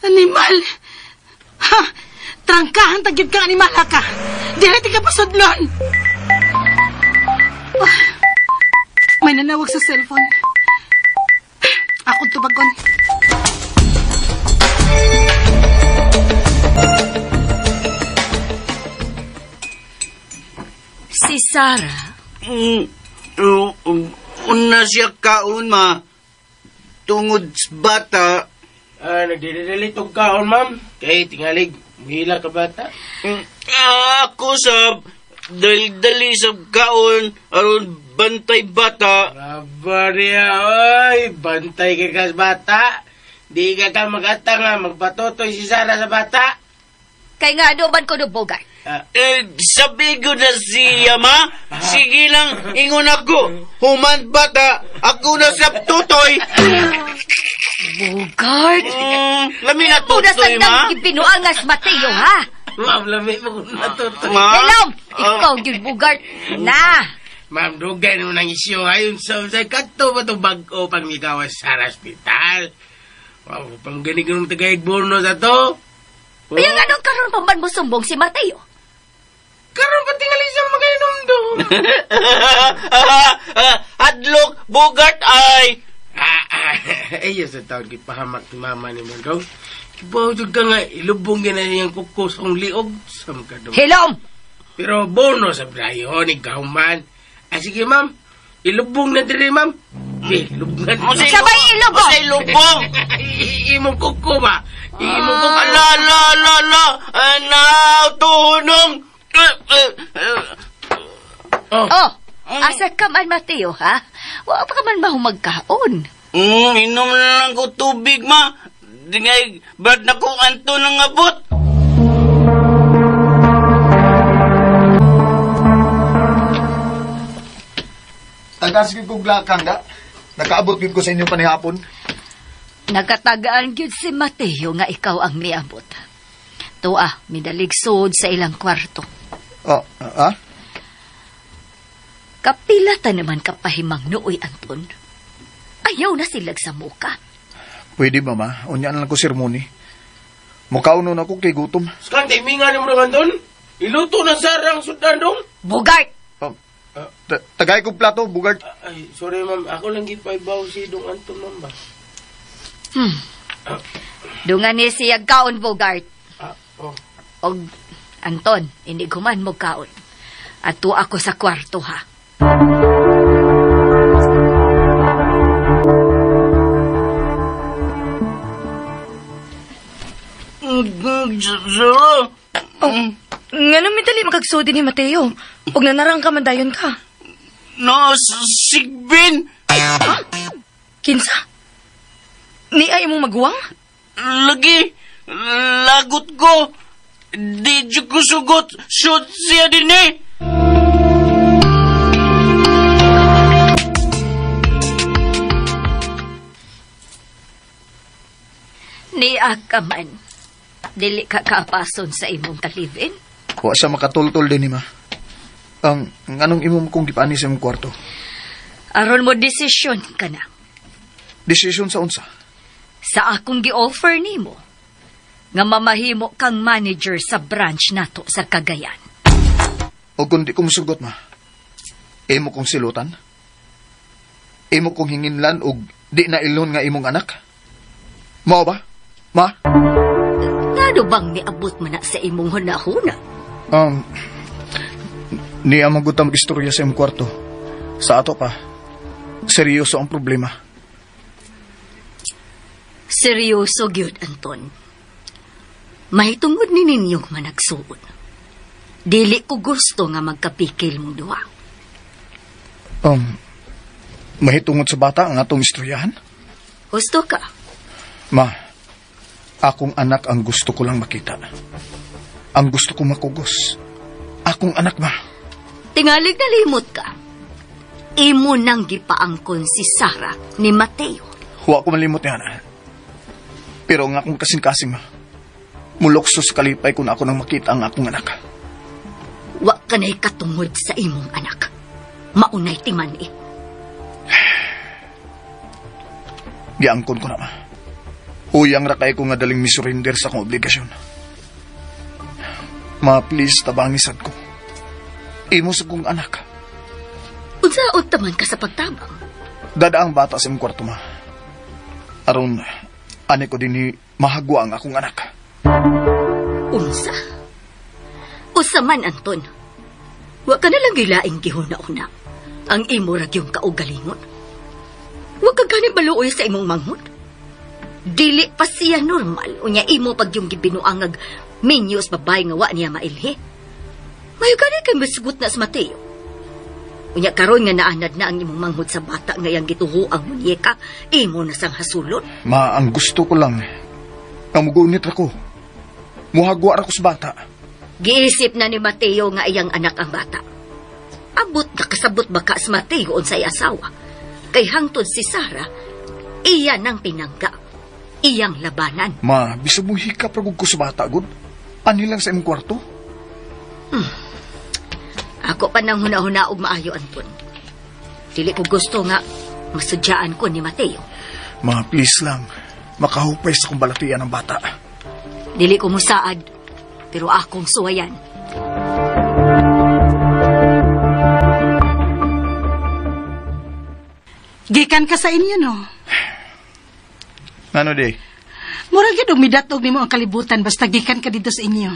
Animal! Ha! Trangkahan tagid kang animal ka! Dire ti ka pasudlon! Oh. May nanawag sa cellphone. Ako tubagon. Si Sarah. Una siya kaon, ma. Tungod sa bata. Nagdidili tong kaon, ma'am. Kay tingalig, muhila ka bata. Ako sab, dali-dali sa kaon, aron bantay bata. Aba niya, oy, bantay ka ka sa bata. Di ka ka magatang, ha. Magpatutoy si Sarah sa bata. Kay nga, ano man ko no, Bogart? Sabi ko na siya, ma. Sige lang, ingon ako. Human bata, ako na sa tutoy. Bogart! Lami na tutoy, ma. Una sa binuangas, Mateo, ha? Ma'am, lami mo kung natutoy. Ma? Hello! Ikaw, yun, Bogart. Na! Ma'am, dugay naman ang isyo. Ayon sa kato ba itong bago pang ikaw sa hospital? Wow, pangganig ng tagaig borno sa to. Kaya nga nung karon pa man mo sumbong si Mateo? Karon pa tingali siya magainom doon. Hadlok, Bogart ay! Ay, sa taon kipahamak ni mama ni Mandong. Kibaw ka nga, ilubong na niyang kuko sa liog. Sam ka doon. Hilom! Pero bono sa brayo, ni Gauman. Ah, sige ma'am, ilubong na diri ma'am. Eh, ilubong na diri. Sabay ilubong! Sa ilubong! Imong kuko ba? Imong kuko. Ala, ala, ala, ala! Nautunong! Oh, asa ka man, Mateo, ha? Wa pa ka man mahumagkaon. Inom na lang ko tubig, ma. Dingay, brad na ko anto ng abot. Tagas gyud kog lakang da. Nakaabot gyud ko sa inyo panihapon. Nagatagaan gyud si Mateo nga ikaw ang miabot. Tuwa, midaligsod sa ilang kwarto. Oh, ah? Kapila ta naman kapahimang nooy, Anton. Ayaw na silag sa muka. Pwede ba, ma? Unya na lang ko sermoni. Mukauno na ko kay gutom. Skan, timingan mo naman doon. Iluto na sarang sudan dong. Bogart! Oh, Tagay kong plato, Bugart. Ay, sorry ma'am. Ako lang gipaibaw si Dong Anton, ma'am ba? Dungan ni siya kaon, Bogart. Oh. Og Anton, hindi guman mo kaon. Ato ako sa kwarto, ha? Sarah! Oh, nganong mitali makagsudi ni Mateo? Og nanarang ka man dayon ka. No, sigbin! Ha? Kinsa? Ni ay imong maguwang? Lagi, lagot ko. Di ko sugot, shoot siya din eh. Niya ka man. Dili ka kaapason sa imong kalivin. Wa siya makatultol din ni ma. Ang anong imong kong gipani sa imong kwarto? Aron mo desisyon ka na. Desisyon sa unsa? Sa akong gi-offer nimo nga mamahimo kang manager sa branch nato sa Cagayan. O kung di ko musugot, ma, imo kong silutan? Imo kong hinginlan og di na ilon nga imong anak? Mao ba? Ma? Ngano bang niabot man na sa imong hunahuna? Niya magutam istorya sa imong kwarto. Sa ato pa, seryoso ang problema. Seryoso gyud, Anton. Mahitungod ni ninyong managsuon. Dili ko gusto nga magkapikil mong duha. Mahitungod sa bata ang atong istoryahan? Gusto ka? Ma, akong anak ang gusto ko lang makita. Ang gusto ko makugos. Akong anak, ma. Tingalig nalimot ka. Imo nang gipaangkon si Sarah ni Mateo. Huwa ko malimot niya na. Pero ang akong kasing-kasing, ma, mulokso sa kalipay kung ako nang makita ang akong anak. Wa ka na'y katungod sa imong anak. Maunay timan eh. Giangkon ko na, ma. Huyang rakay ko nga daling misurrender sa akong obligasyon. Ma, please, tabangisad ko. Imo sa kong anak. Unsaon taman ka sa pagtabang? Dada ang bata sa imong kwarto, ma. Aron, ani ko din ni mahagwa ang akong anak. Unsa? Unsa man, Anton? Wa ka na lang gilaing gihuna-una. Ang imo ra gyud kaugalingon. Wa ka gani baluoy sa imong manghod. Dili pa siya normal. Unya imo pag yung gibinuang ag minyos babae nga wa niya mailhi. Mayo gani kay masugot na sa Mateo. Unya karon nga naanad na ang imong manghod sa bata nga iyang gituho ang munyeka, imo na sang hasulon. Ma, ang gusto ko lang, ang mugunit ra ko. Muhagwa ra ko sa bata. Giisip na ni Mateo nga iyang anak ang bata. Abot nakasabot baka sa Mateo unsay asawa. Kay hangtod si Sarah, iya nang pinangga. Iyang labanan. Ma, bisag mo hikap ra ko sa bata, gud. Ani lang sa imong kwarto? Ako pa nang huna-huna og maayo, Anton. Dili ko gusto nga masudyaan ko ni Mateo. Ma, please lang. Makahupay sa kong balatian ang bata. Dili ko musaad, pero akong suwayan. Gikan ka sa inyo, no? Ano di? Murag yun, umidatog nimo ang kalibutan basta gikan ka dito sa inyo.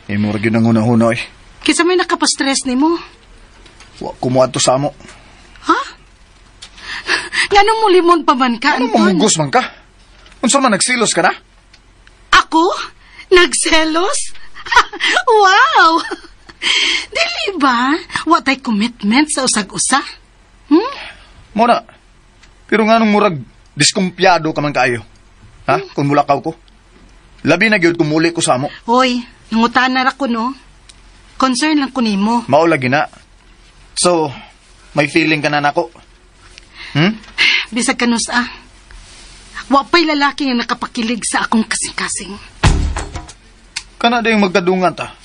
Eh, murag yun ang huna-huna, eh. Kisa may nakapastress nimo. Wa kumuadto sa amo. Ha? Nganong mulimon pa man ka, Anong Anton? mamugos man ka? Unsa man, nagsilos ka na? Ako? Nagselos? Wow! Dili ba? Wa tay commitment sa usag-usa? Muna. Pero nganong murag diskumpiyado ka man kaayo? Ha? Kung mulakaw ko? Labi na gyud kung muli ko sa amo. Hoy, nangutana ra ko, no? Concern lang ko nimo. Mao lagi na. So, may feeling ka na nako. Bisag kanus ah. Wa pa'y lalaki nga nakapakilig sa akong kasing-kasing. Kana dayong magkadungan ta.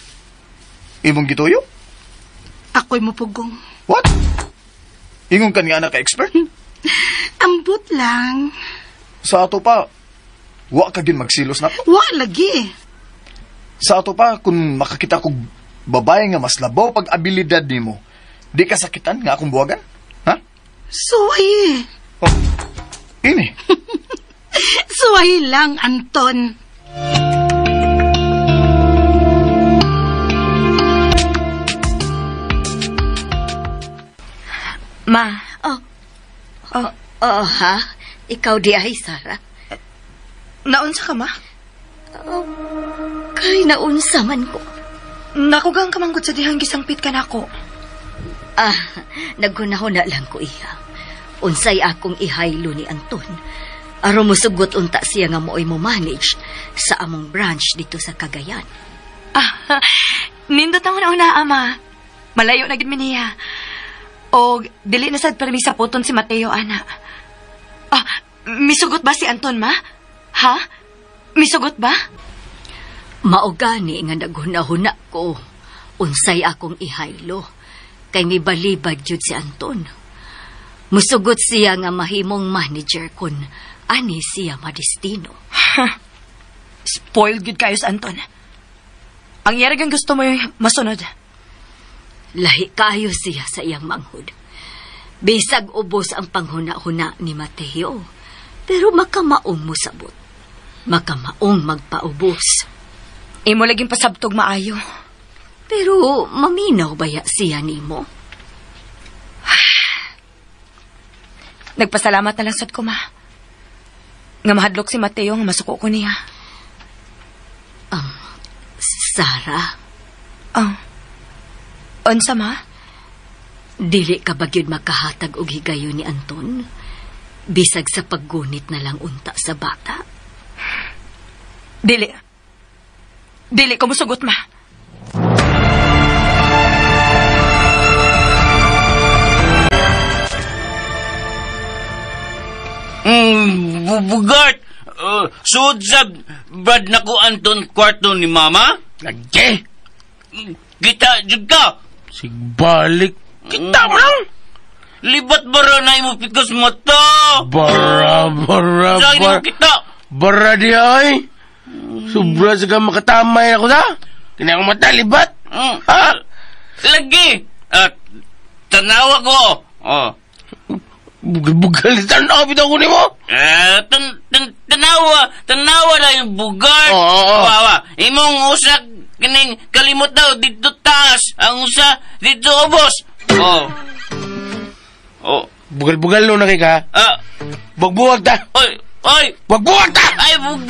Imong gituyo? Ako'y mupugong. What? Ingon ka nga anak ka expert? Ambot lang. Sa ato pa, wa ka gin magsilos na. Wa lagi. Sa ato pa, kung makakita kog babae nga mas labaw pag abilidad nimo, Di ka sakitan nga akong buwagan? Ha? Suway. Oh, ini. Suway lang, Anton. Ma. Oh, ha? Ikaw di ay, Sarah? Naunsa ka, ma? Oh, kay naunsa man ko. Nakugang kamanggot sa dihang gisangpit ka nako. Ah, naghunahuna lang ko iha. Unsay akong ihaylo ni Anton. Aron mosugot unta siya nga mooy mo manage sa among branch dito sa Cagayan. Ah, nindot ang una, ama. Malayo na gid mi niya. Og dili na sad permi sa puton si Mateo, ana. Ah, misugot ba si Anton, ma? Ha? Misugot ba? Mao gani nga naghunahuna ko unsay akong ihaylo kay mibalibad jud si Anton. Musugot siya nga mahimong manager kun ani siya madestino. Spoiled gud kayo sa Anton. Ang iyarag ang gusto mo masunod. Lahi kayo siya sa iyang manghud. Bisag ubos ang panghuna-huna ni Mateo, pero makamaong mosabot. Makamaong magpaubos. Imo laging pasabtog maayo. Pero maminaw baya siya nimo? Nagpasalamat na lang sad ko, ma. Nga mahadlok si Mateo nga masuko ko niya. Sarah. Unsa, ma? Dili ka ba gyud makahatag og higayon ni Anton? Bisag sa paggunit na lang unta sa bata. Dili. Dili ko musugot, ma. Bugart! Suod sa brad na ko Anton kwarto ni mama? Lagi! Kita, jud ka! Sigbalik! Kita mo lang! Libat bara na imo pikas mata! Bara, bara, bara! Bara, kita! Bara di ay! Sobra sa ka makatamay ako sa! Kaya akong mata, libat! Ha? Lagi! At tanawa ko! Oh. Bugal, tanawa bitaw ko nimo? Tanawa! Tanawa na yung bugar! Oo! Wawa! Imong usak kining kalimot daw dito taas! Ang usa dito ubos! Oh! Oh! Bugal-bugal no na kay ka? Ah! Buwag-buwag ta! Oy! Oy! Buwag-buwag ta! Ay! Bug...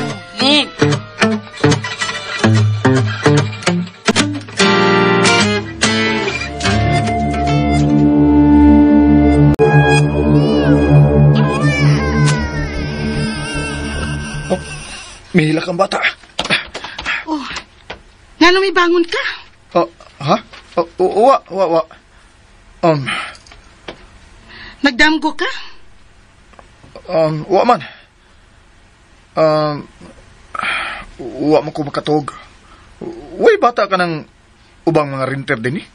Oh, mihilak ang bata. Oh, ngano may bangon ka? Oh, ha? Oh, wa, wa, wa. Nagdamgo ka? Wa man. Wa man ko makatog. Way bata ka ng ubang mga rinter din eh.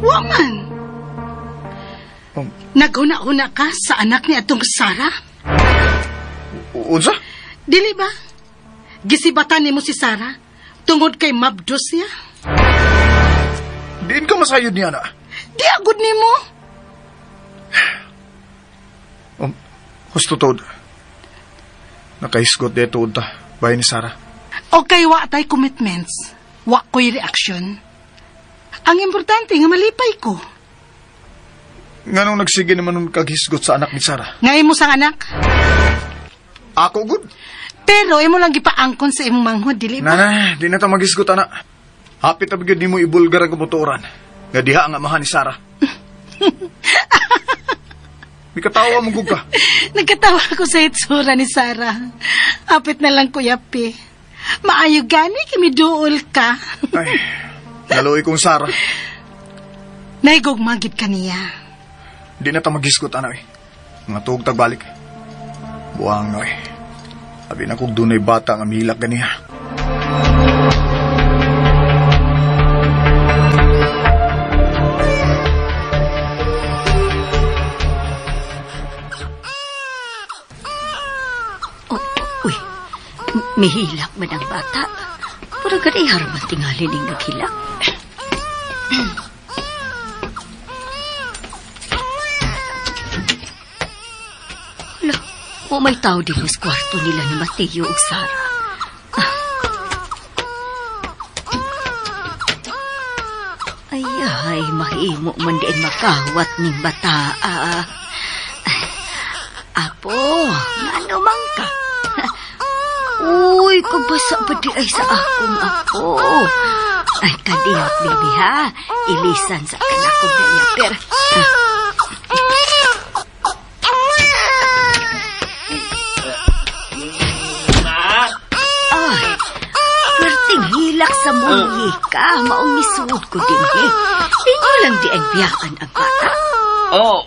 Wa man. Naghuna-huna ka sa anak ni atong Sarah? Unsa? Dili ba? Gisibatan nimo si Sarah tungod kay mabdos siya. Diin ka masayod niya na. Di agud nimo. Husto tod. Nakahisgot dito ta bahay ni Sarah. Okay, wa tay commitments. Wa ko'y reaction. Ang importante nga malipay ko. Nganong nagsige naman nun kaghisgot sa anak ni Sarah? Nga imo sang anak? Ako good. Pero imo lang gipaangkon sa imong manghod, dili ba? Na, di na ta maghisgot ana. Hapit na bigyan di mo ibulgar ang kumotoran. Nga diha ang amahan ni Sarah. Mikatawa mo gug ka. Nagkatawa ko sa itsura ni Sarah. Hapit na lang, Kuya P. Maayo gani kimiduol ka. Ay, naluoy kong Sarah. Naigog magid ka niya. Di na ta maghisgot ana eh. Mga tuog tagbalik. Buang no eh. Abi na kog dunay bata nga mihilak ganiha. Oh, uy, mihilak man ang bata. Pero ganay harman tingali ning naghilak. O may tao din sa kwarto nila ni Mateo ug Sara. Ay, ay, mahimo man din makawat ning bataa. Apo, ngano man ka? Uy, kabasa ba di ay sa akong apo? Ay, kadiyot, baby, ha? Ilisan sa kanakong diaper. Ay, perting hilak sa munyika, maong nisuod ko din, eh. Inyo lang di ang biyaan ang bata. Oh,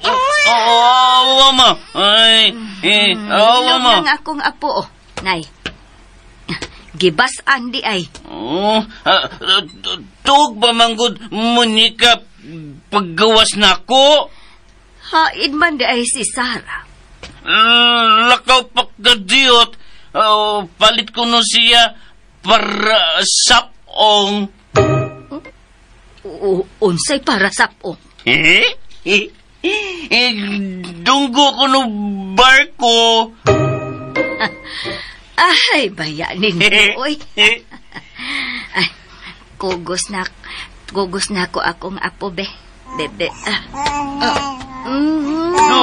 oh, ma. Ay, oh, ma. Lang akong apo, Nay. Gibas-an di ay. Oh, tuog ba manggod munyika paggawas na ako? Hain man di ay si Sara. Lakaw pagkadiyot. Palit ko no siya para sapong. Unsay para sapong? Eh? Dunggo ko no barko. Ay, bayanin mo, oy. Ay, kugos na ko akong apo, be. Bebe. No.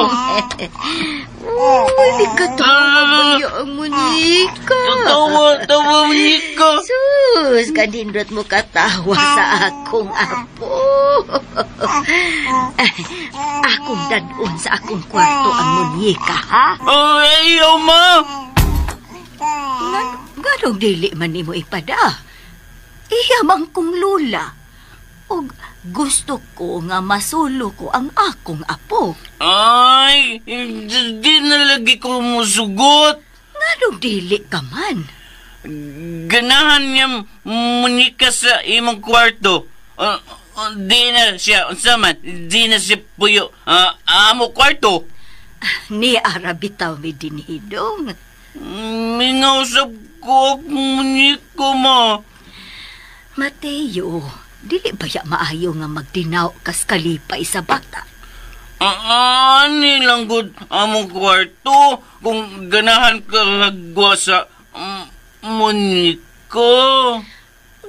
Uy, di ka tawa ba ang munika? Tawa, munika. Sus, kanindot mo katawa sa akong apo. Ay, akong dadun sa akong kwarto ang munika, ha? Oh, ayaw, ma. Ganong dili man nimo ipada. Iya man kong lula. Og gusto ko nga masulo ko ang akong apo. Ay, di na lagi ko musugot. Nganong dili ka man? Ganahan niya munika sa imong kwarto. Di na siya, unsa man, di na siya puyo. Amo kwarto. Ni arabitaw mi dinhidong. Minausap ko ang munika ma. Mateo, dili ba ya maayo nga magdinaw kas kalipay sa bata? Ani lang gud among kwarto kung ganahan ka hagwa sa munika.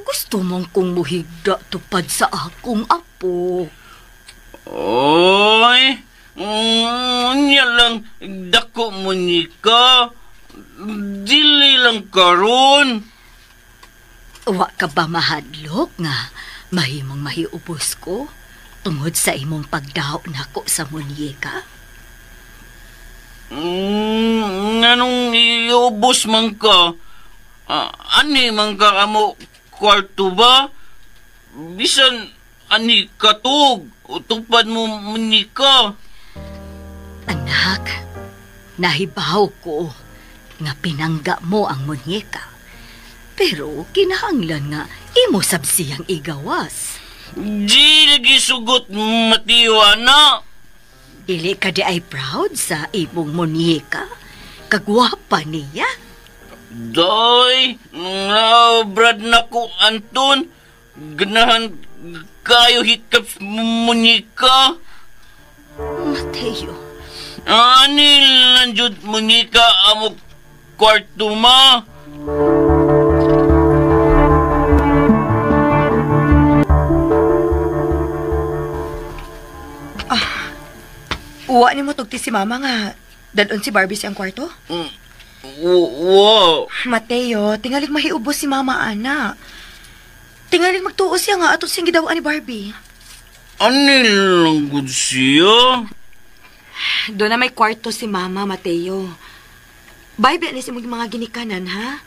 Gusto mong kong muhigda tupad sa akong apo. Oy, unya lang dako munika. Dili lang karon. Wa ka ba mahadlok nga mahimong mahiubos ko tungod sa imong pagdaw nako sa munyeka? Nganong iubos man ka? Ani man ka amo kwarto ba? Bisan ani katug, tupad mo munyeka. Anak, nahibaw ko nga pinangga mo ang munyeka. Pero kinahanglan nga imo sab siyang igawas. Di lagi sugot Mateo, ana. Dili ka di ay proud sa imong munyeka? Kagwapa niya. Doy, brad na ko Anton. Ganahan kayo hikap munyeka. Mateo. Ani lang jud munyeka amo kwarto ma. Uwa ni mo tugti si mama nga dadon si Barbie siyang kwarto? Wow. Mateo, tingalig mahiubos si mama, ana. Tingalig magtuo siya nga ato siyang gidawaan ni Barbie. Ani lang gud siya? Doon na may kwarto si mama, Mateo. Bye, ni si mong mga ginikanan, ha?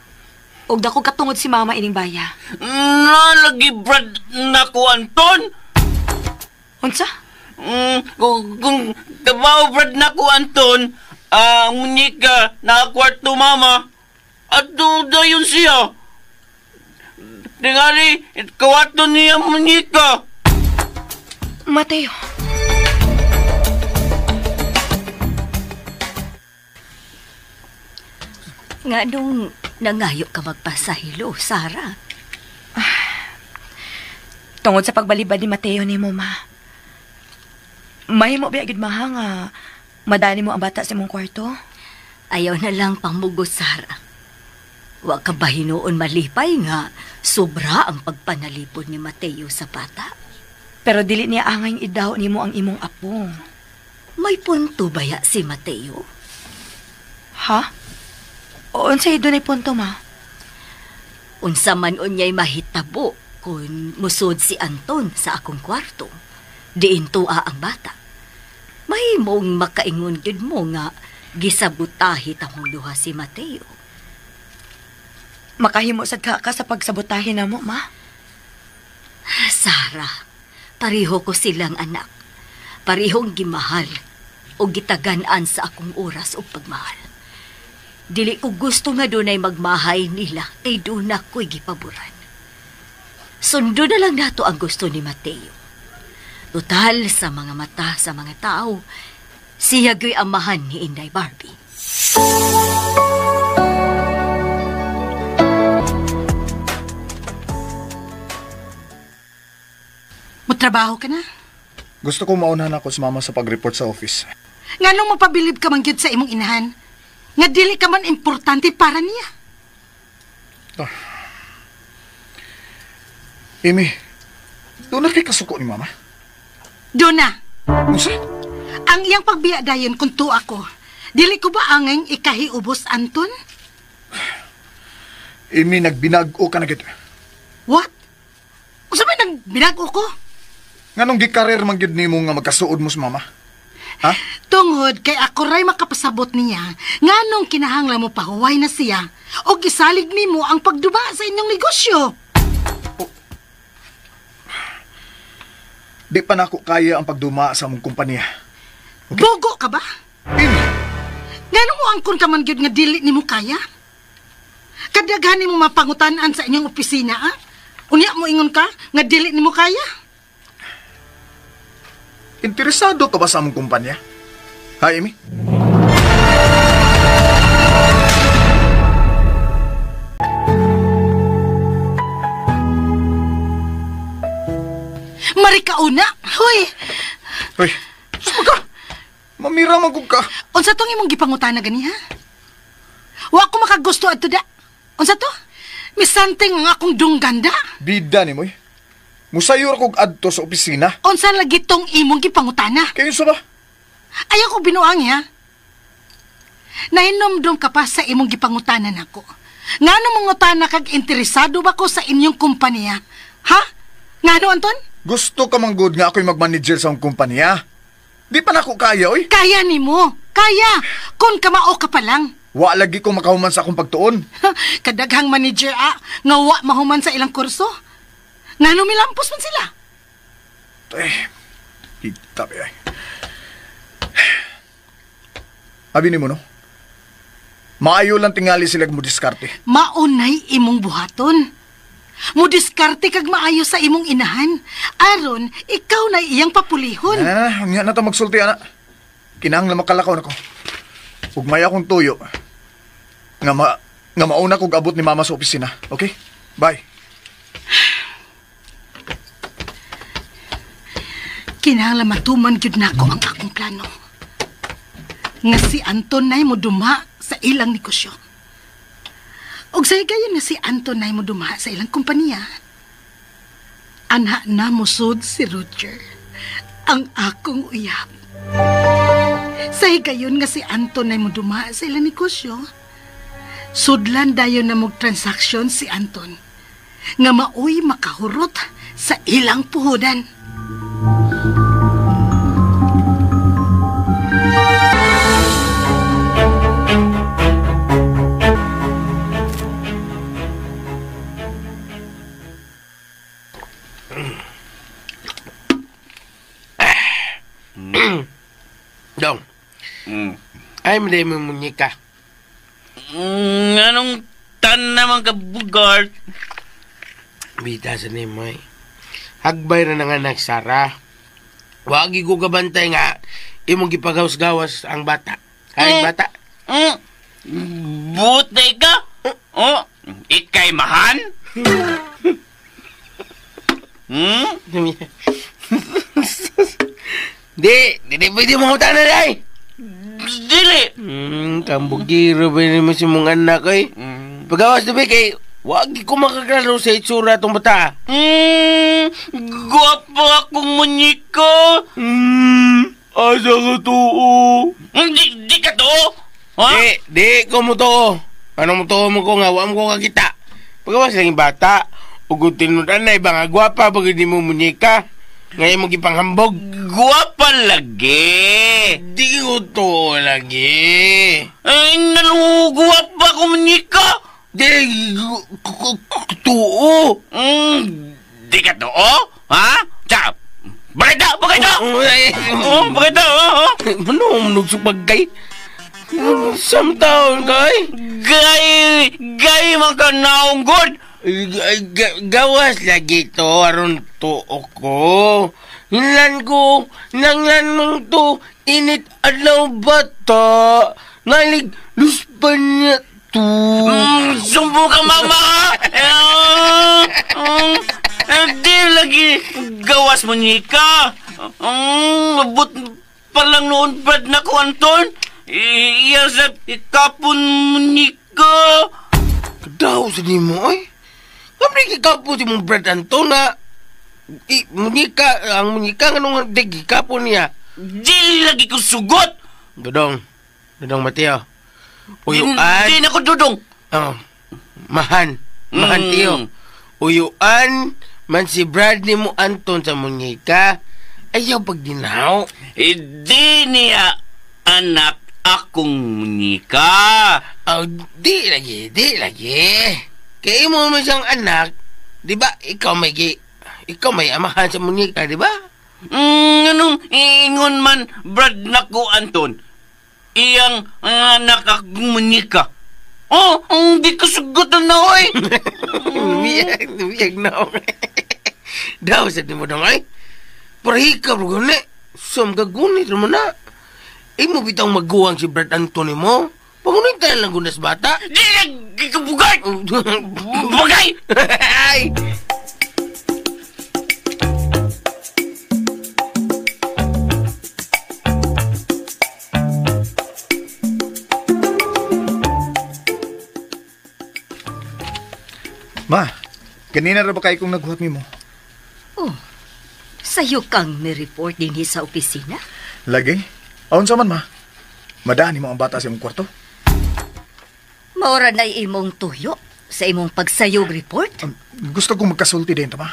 Og dako katungod si mama ining baya. Nalagi brad nako Anton. Unsa? Kung kabaw brad nako Anton, ang munyika nakakwarto mama. At dayon siya. Tingali, kawato niya munyika. Mateo. Nga nung nangayo ka magpasahilo, Sara? Tungod sa pagbalibad ni Mateo ni mo, ma. Mahimo ba agad maha nga madani mo ang bata sa imong kwarto? Ayaw na lang pangmugos, Sara. Wa ka ba hinuon malipay nga sobra ang pagpanalipod ni Mateo sa bata? Pero dili niya angay idaw nimo ang imong apo. May punto baya si Mateo? Ha? Unsay dunay punto, ma? Unsa man unyay mahitabo kung musod si Anton sa akong kwarto. Diin tuwa ang bata. Mahimong makaingon gyud mo nga gisabutahi tamong duha si Mateo. Makahimo sad ka sa pagsabotahe namo, ma? Sara, pareho ko silang anak. Parehong gimahal o gitagan-an sa akong oras o pagmahal. Dili ko gusto nga dunay magmahay nila kay duna ko'y gipaboran. Sundo na lang nato ang gusto ni Mateo. Total sa mga mata sa mga tao, siya gyo'y amahan ni Inday Barbie. Mutrabaho ka na? Gusto ko maunahan ako sa mama sa pag-report sa office. Nganong mapabilib ka man gyud sa imong inahan? Nga dili ka man importante para niya. Ah. Amy, doon na kay kasuko ni mama? Doon na. Unsa? Ang iyang pagbiya dayon kung tuwa ko. Dili ko ba angeng ikahiubos, Anton? Amy, nagbinag-o ka na gid. What? Unsa may nagbinag-o ko? Nganong gikarer man gyud nimo nga magkasuod mo sa mama? Ha? Tungod kay ako ray makapasabot niya nganong kinahanglan mo pahuway na siya o gisalig nimo ang pagduba sa inyong negosyo. Oh. Di pa nako kaya ang pagduma sa among kumpanya. Okay? Bogo ka ba? Amy! Nganong mo angkon ka man gyud nga dili nimo kaya? Kadaghan nimo mapangutan-an sa inyong opisina, ah? Unya mo ingon ka nga dili nimo kaya? Interesado ka ba sa among kumpanya? Ha, Amy? Marikauna! Hoy! Hoy! Saan ka? Mamira magug ka! Unsa tong imong gipangutana gani, ha? Wa ko makagusto adto da. Unsa to? Misanting ang akong dungganda. Bida ni mo, eh. Musayor kog adto sa opisina. Unsa lagi tong imong gipangutana? Kayo sa ba? Ayaw ko binuang, ha? Nahinomdom ka pa sa imong gipangutana nako. Ngano mangutana kag interesado ba ko sa inyong kumpanya? Ha? Ngano, Anton? Gusto ka mang good nga ako'y magmanager sa akong kumpanya. Di pa nako kaya, oy. Kaya nimo. Kaya. Kung kamao ka pa lang. Wa lagi ko makahuman sa akong pagtuon. Kadaghang manager, ah, nga wa mahuman sa ilang kurso. Ngano milampos man sila? Eh, kita ba ay. Abi nimo no? Maayo lang tingali sila mo diskarte. Maunay imong buhaton. Mo diskarte kag maayo sa imong inahan. Aron, ikaw na iyang papulihon. Na, na ta magsulti ana. Kinahanglan makalakaw nako. Ug may akong tuyo. Nga mauna kog abot ni mama sa opisina. Okay? Bye. Kinahanglan matuman gyud nako ang akong plano. Nga si Anton nay mo duma sa ilang negosyo. Og sa higayon nga si Anton nay mo duma sa ilang kompanya. Anha na mosud si Roger, ang akong uyab. Sa higayon nga si Anton nay mo duma sa ilang negosyo, sudlan dayon na mog transaksyon si Anton nga maoy makahurot sa ilang puhunan. Dong. Ay, hindi mo munyika. Anong tan naman ka, Bugart? Bita sa nimo eh. Hagbay na nga anak, Sara. Wagi ko gabantay nga imong gipagawas-gawas ang bata. Ay, bata. Buti ka? Oh, ikay mahan? Hmm? Di pwede mo na day. Dili. Kambugiro ba ni mo si mong anak oy? Pagawas na ba kay wag ko makaklaro sa itsura tong bata. Guwapo akong munyiko. Asa ka tuo? Di ka tuo? Ha? Di ko mo tuo. Ano mo tuo mo ko nga, wa mo ko kakita. Pagawas lang yung bata. Ug tinudan na ibang gwapa pag hindi mo munyika. Ngayon mo gipanghambog. Gwapa lagi. Di ko tuo lagi. Ay, naluguwapa ko munyika. Di tuo. Di ka tuo? Ha? Tsa, bakit na? Bakit na? Bakit na? Ano nagsupag kay? Samtaon kay? Gay man ka naong god. Gawas lagi to, aron tuo ko. Hinlan ko, nanglan mong to, init adlaw bata. Ngalig, luspan niya to. Sumbo ka, mama! Di lagi gawas mo nika. Abot pa lang noon, Brad, na ko, Anton. Iya sa ikapon mo nika. Kadaw sa di mo, ay. Kamri kikapon si mong Brad Anton na munika, ang munika nga nung di kikapon niya. Di lagi ko sugot! Dudong, Dudong Mateo. Uyuan. Di na ko, Dudong. Oh, mahan. Mahan, Tiyo. Uyuan man si Brad ni mo Anton sa munika. Ayaw pagdinaw. Di niya anak akong munika. Oh, di lagi, di lagi. Kaya mo man siyang anak, di ba ikaw may amahan sa munika, di ba? Anong ingon man, Brad nako Anton, iyang anak akong munika. Oh, di ko sugutan na, oy. Biyag na, oy. Daw sa di mo dong, ay. Parahika, bro, gani. Sum kagunit mo na. Imo bitang maguwang si Brad Anton mo. Pangunit tayo lang gunas bata. Di nagkikabugay! Bugay! Ay! Ma, kanina ra ba kayo kong naghuhat mo? Oh, sa'yo kang may report din sa opisina? Lagi? Aon sa man, ma? Madaan mo ang bata sa imong kwarto? Maura na imong tuyo sa imong pagsayog report? Gusto kong magkasulti din, ma.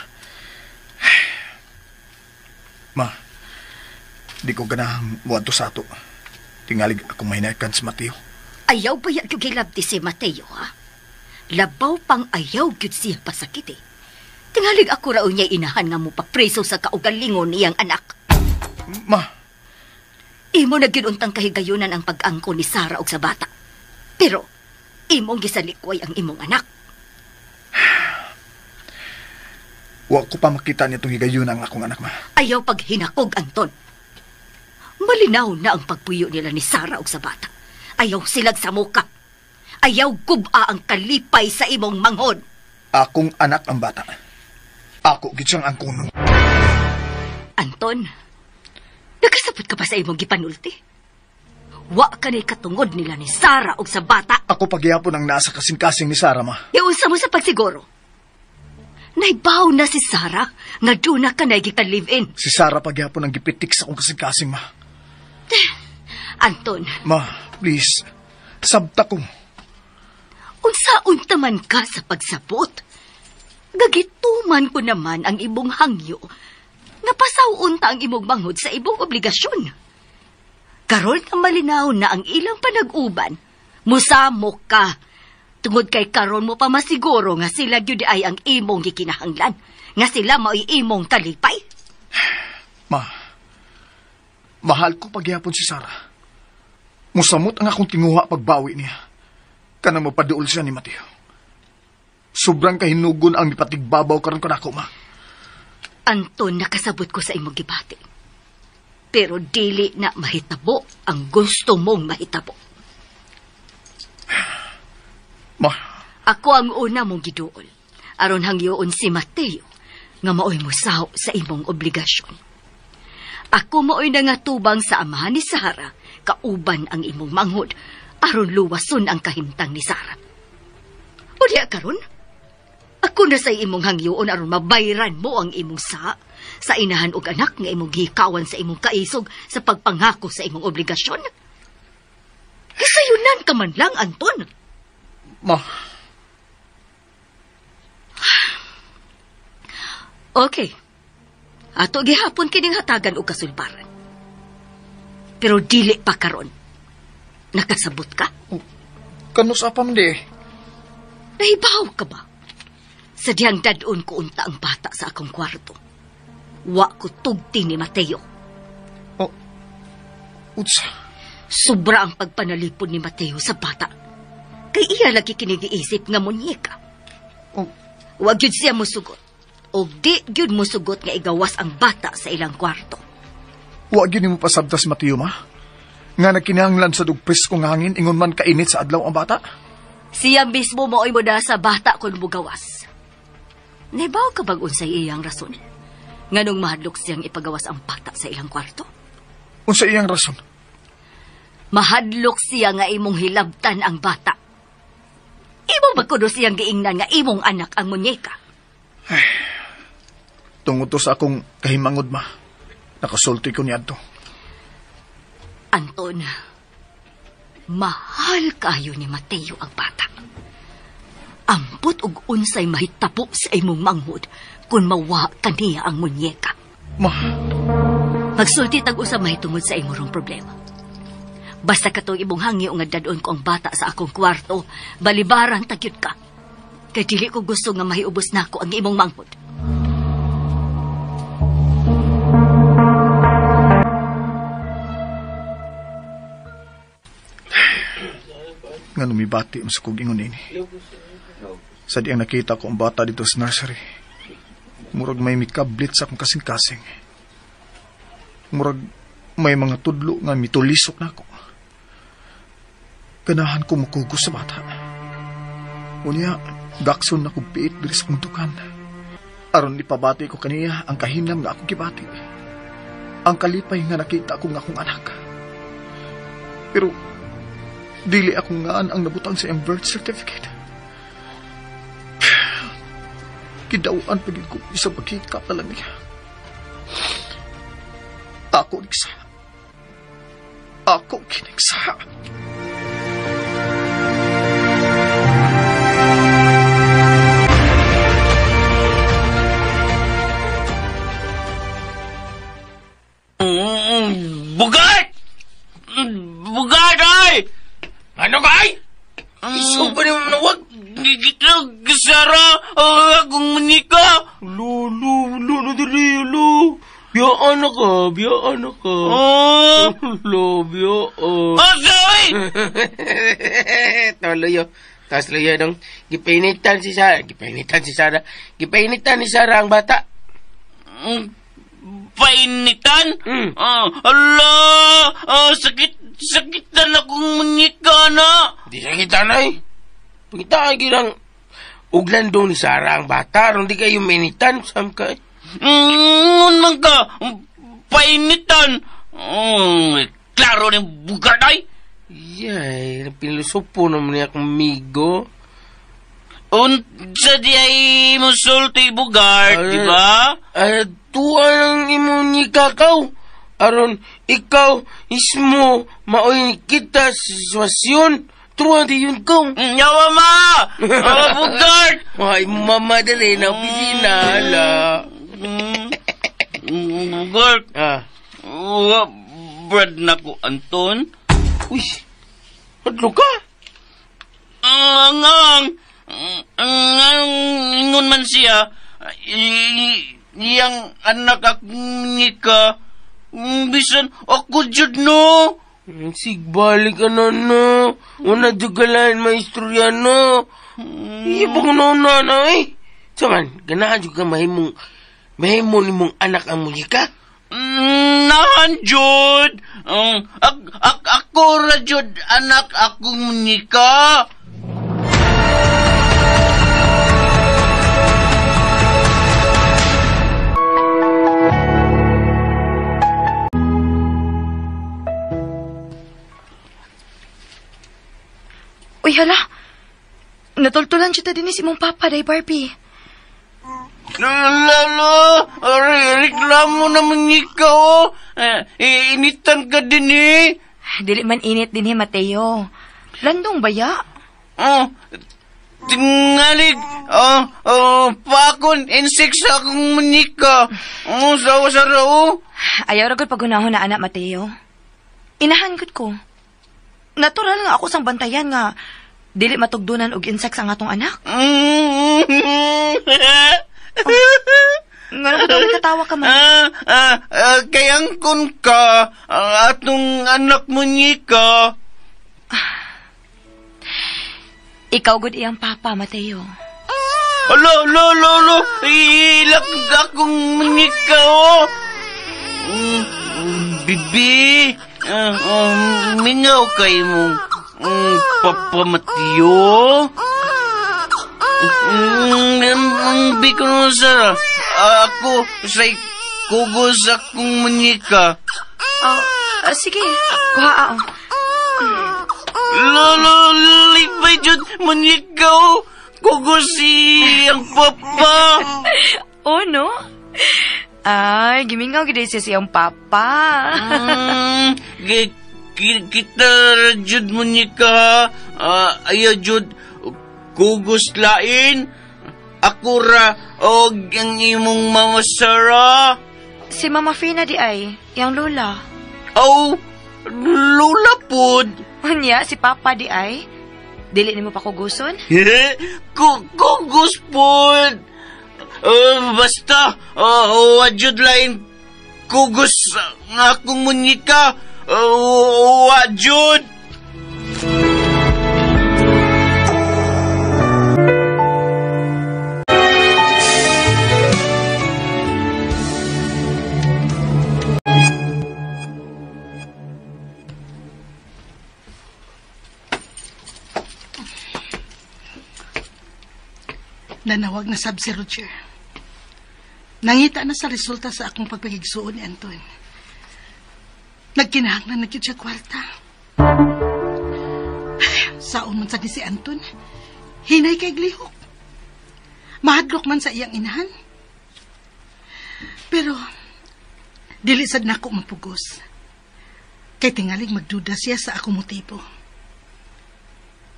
Ma, di ko ganahang muadto sa ato. Tingalig akong mahinakan si Mateo. Ayaw ba yung gilabti si Mateo, ha? Labaw pang ayaw gyud siya pasakit, eh. Tingalig ako raw niya inahan nga mo papreso sa kaugalingon niyang anak. Ma! Imo na gyud untang kahigayunan ang pag-angko ni Sara og sa bata. Pero, imong gisalikway ang imong anak. Wa ko pa makita niya itong higayunan ang akong anak, ma. Ayaw paghinakog, Anton. Malinaw na ang pagpuyo nila ni Sara og sa bata. Ayaw silag sa muka. Ayaw guba ang kalipay sa imong manghod. Akong anak ang bata. Ako gid siyang angkono. Anton, nakasabot ka pa sa imong gipanulti? Wa ka na'y katungod nila ni Sara og sa bata. Ako pagyapon ang nasa kasing-kasing ni Sara, ma. Iunsa mo sa pagsiguro. Naibaw na si Sara nga doon na ka na'y gika-live-in. Si Sara pagyapon ang gipitik sa akong kasing-kasing, ma. Anton. Ma, please. Sabta ko. Unsa-unta man ka sa pagsabot. Gagituman ko naman ang imong hangyo. Napasaw-unta ang imong manghod sa imong obligasyon. Karon nga malinaw na ang ilang panag-uban, musamo ka. Tungod kay karon mo pa masiguro nga sila gyud ay ang imong gikinahanglan, nga sila mao'y imong kalipay. Ma, mahal ko pagyapon si Sara. Musamot ang akong tinguha pagbawi niya. Kanang mapaduol siya ni Mateo. Sobrang kahinugon ang mipatigbabaw karon kanako, ma. Anton, nakasabot ko sa imong gibati. Pero dili na mahitabo ang gusto mong mahitabo. Ma. Ako ang una mong giduol. Aron hangyoon si Mateo nga maoy musaw sa imong obligasyon. Ako maoy nangatubang sa amahan ni Sara, kauban ang imong manghod. Aron luwason ang kahimtang ni Sara. O diya karon, ako na sa imong hangyoon aron mabayran mo ang imong sa inahan og anak nga imong gihikawan sa imong kaisog sa pagpangako sa imong obligasyon. Kasayunan ka man lang, Anton. Ma. Okay. Ato gihapon kining hatagan og kasulbaran. Pero dili pa karon. Nakasabot ka? Kanus-a pa man di. Nahibaw ka ba? Sa diyang dadon ko unta ang bata sa akong kwarto. Wa ko tugti ni Mateo. Oh, utsa. Sobra ang pagpanalipod ni Mateo sa bata. Kay iya lagi kinigiisip nga munyeka. Oh. Wa gyud siya mosugot. O di gyud mosugot nga igawas ang bata sa ilang kwarto. Wa gyud nimo pasabta si Mateo, ma? Nga nagkinahanglan sa dugpres kong hangin, ingon man kainit sa adlaw ang bata? Siya mismo mao'y mo na sa bata kung mugawas. Nahibaw ka bag unsay iyang rason? Nganong mahadlok siyang ipagawas ang bata sa ilang kwarto? Unsay iyang rason? Mahadlok siya nga imong hilabtan ang bata. Imo ba kuno siyang giingnan nga imong anak ang munyeka? Ay, tungod to sa akong kahimangod, ma. Nakasulti ko niadto. Anton, mahal kayo ni Mateo ang bata. Ambot og unsay mahitabo sa imong manghod kung mawa kaniya ang munyeka. Ma! Magsulti tag usab mahitungod sa imong problema. Basta katong imong hangyo nga dadon ko ang bata sa akong kwarto, balibaran tagyud ka. Kay dili ko gusto nga mahiubos nako ang imong manghod. Nga numibati mo sa kog ingon ini. Sa di ang nakita ko ang bata dito sa nursery. Murag may mikablit sa akong kasing-kasing. Murag may mga tudlo nga mitulisok na ako. Ganahan ko mukugos sa bata. Unya, gakson na kong piit diri sa kong dukan. Aron ipabati ko kaniya ang kahinam nga akong gibati. Ang kalipay nga nakita ko nga akong anak. Pero dili akong ngaan ang nabutang sa iyang birth certificate. Kidawaan pagid ko isang pagkikap na lang niya. Ako niksa. Ako kiniksa. Bugat! Bugat ay! Ano ka ay? Iso pa rin manawag? Gigitlog, Sara, akong munika. Lolo, lolo, dali, lolo. Biyaan na ka, biyaan na ka. Oh! Lolo, biyaan. Oh, sorry! Toloyo. Tapos loyo dong, gipainitan si Sara. Gipainitan si Sara. Gipainitan ni Sara ang bata. Painitan? Mm. Ala! Sakit, sakitan akong munika na. Di sakitan ay. Pangita ay girang uglan doon ni Sara ang bata. Ron di kayo mainitan. Sam ka eh. Ngun man ka, painitan. Klaro ni bugat ay. Yay, pinusupo naman niya akong migo. Unsa di ay musulti bugart, di ba? Ay, tuwa ng imong nikakaw. Aron, ikaw, ismo, maoy kita sa sitwasyon. Tuwa di yun ko. Nyawa ma! Bugart! Ay, mama dali na opisina, ala. Bugart. Ah. Brad na ko, Anton. Uy, hadlo ka? Ang ingon man siya, iyang anak akong nika, bisan ako jud no. Sigbalik ka na no. Una jugalan, maestro yan no. Iya ba kung nauna na eh? Saman, ganahan jud ka mahimong nimong anak ang munyika? Nahan jud. Ako ra jud anak akong munyika. Uy, hala. Natultulan siya ta din si imong papa, day Barbie. Lalo, reklamo naman ikaw. Initan ka din eh. Dili man init din eh, Mateo. Landong baya? Oh, tingalig. Pakon, insect sa akong munika. Oh, sawa sa rao. Ayaw ragod pagunahon na anak, Mateo. Inahan gud ko. Natural nga ako sang bantayan nga dili matugdunan og insects ang atong anak. Ngano ko daw katawa ka man? Kayang kun ka atong anak munika. Ikaw gud iyang papa, Mateo. Alo, alo, alo, alo. Ilak akong munika, oh. Bibi, mingaw kay mong Papa Mateo. Bi ko nun, Sarah. Ako, sa'y kugos akong munika. Sige, kuha, Lolo, lipay jud munika, oh. Kugos siyang papa. Oh, no? Ay, gimingaw gid siya siyang papa. Kita jud munika, ayaw jud kugos lain. Ako ra og ang imong mama Sarah. Si Mama Fina di ay, yang lola. Oh, lola pod. Unya, si Papa di ay. Dili nimo pa kuguson? Kugos pod. Basta, wajud lain kugos ang akong munika. Wajud. Nanawag na sab si Roger. Nangita na sa resulta sa akong pagpagigsuon ni Anton. Nagkinahanglan na gyud siya kwarta. Saon man sad ni si Anton, hinay kay glihok. Mahadlok man sa iyang inahan. Pero dili sad nako mapugos. Kay tingalig magduda siya sa akong motibo.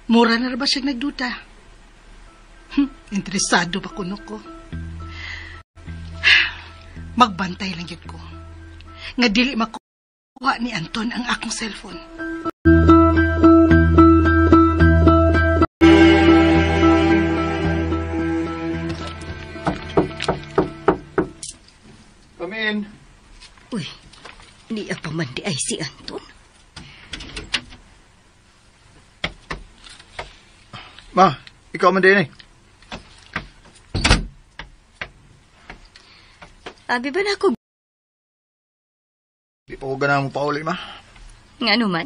Mura na ra ba siya nagduda? Interesado ba kuno ko? Magbantay lang yun ko. Nga dili makuha ni Anton ang akong cellphone. Come in. Uy, niya pa man di ay si Anton. Ma, ikaw man din eh. Abi ba na ako? Di pa ko ganahan mo pa uli, ma. Nga naman?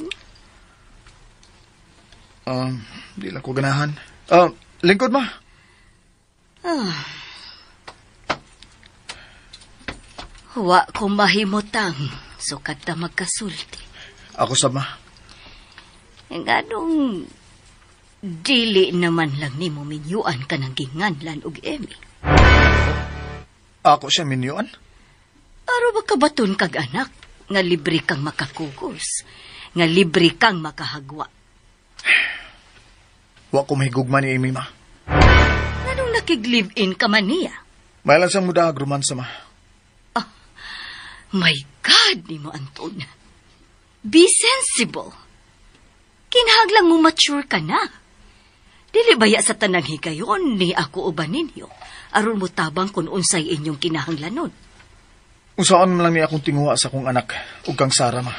Di lang ko ganahan. Lingkod, ma. Wa ko mahimutang sukat ta magkasulti. Ako sab, ma. Nganong dili naman lang nimo minyuan ka ng ginganlan og Emmy. Ako siya minyuan? Aro ba kabaton kag anak nga libre kang makakugos, nga libre kang makahagwa? Wa ko mahigugma ni Amy, ma. Nganong nakig-live-in ka man niya? Mayalan sang muda romansa, ma. Oh, my God, nimo Anton. Be sensible. Kinahanglang mo mature ka na. Dili baya sa tanang higayon ni ako uban ninyo. Aron mo tabang kung unsay inyong kinahanglanon. Unsaon man lang ni akong tinguha sa akong anak ug kang Sarah, ma.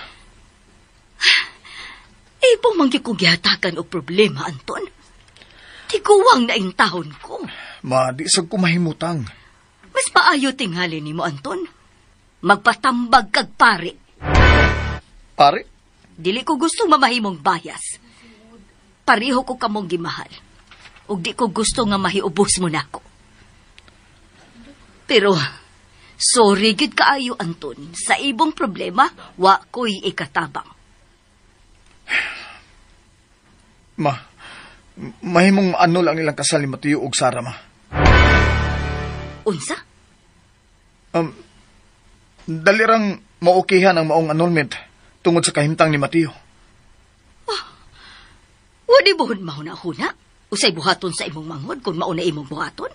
Ibo man gyud kong gihatakan og problema, Anton. Tiguwang na intahon ko. Ma, di sad ko mahimutang. Mas maayo tingali nimo, Anton. Magpatambag kag pare. Pare? Dili ko gusto mamahimong bayas. Pareho ko kamong gimahal. Ug di ko gusto nga mahiubos mo nako. Pero, sorry gid kaayo, Anton. Sa ibong problema, wa ko'y ikatabang. Ma, Mahimong maano lang ilang kasal ni Mateo ug Sara, ma. Unsa? Dalirang maukihan ang maong annulment tungod sa kahimtang ni Mateo. Oh, wadi buhon mahuna-huna? Usay buhaton sa imong manghod kung mauna imong buhaton?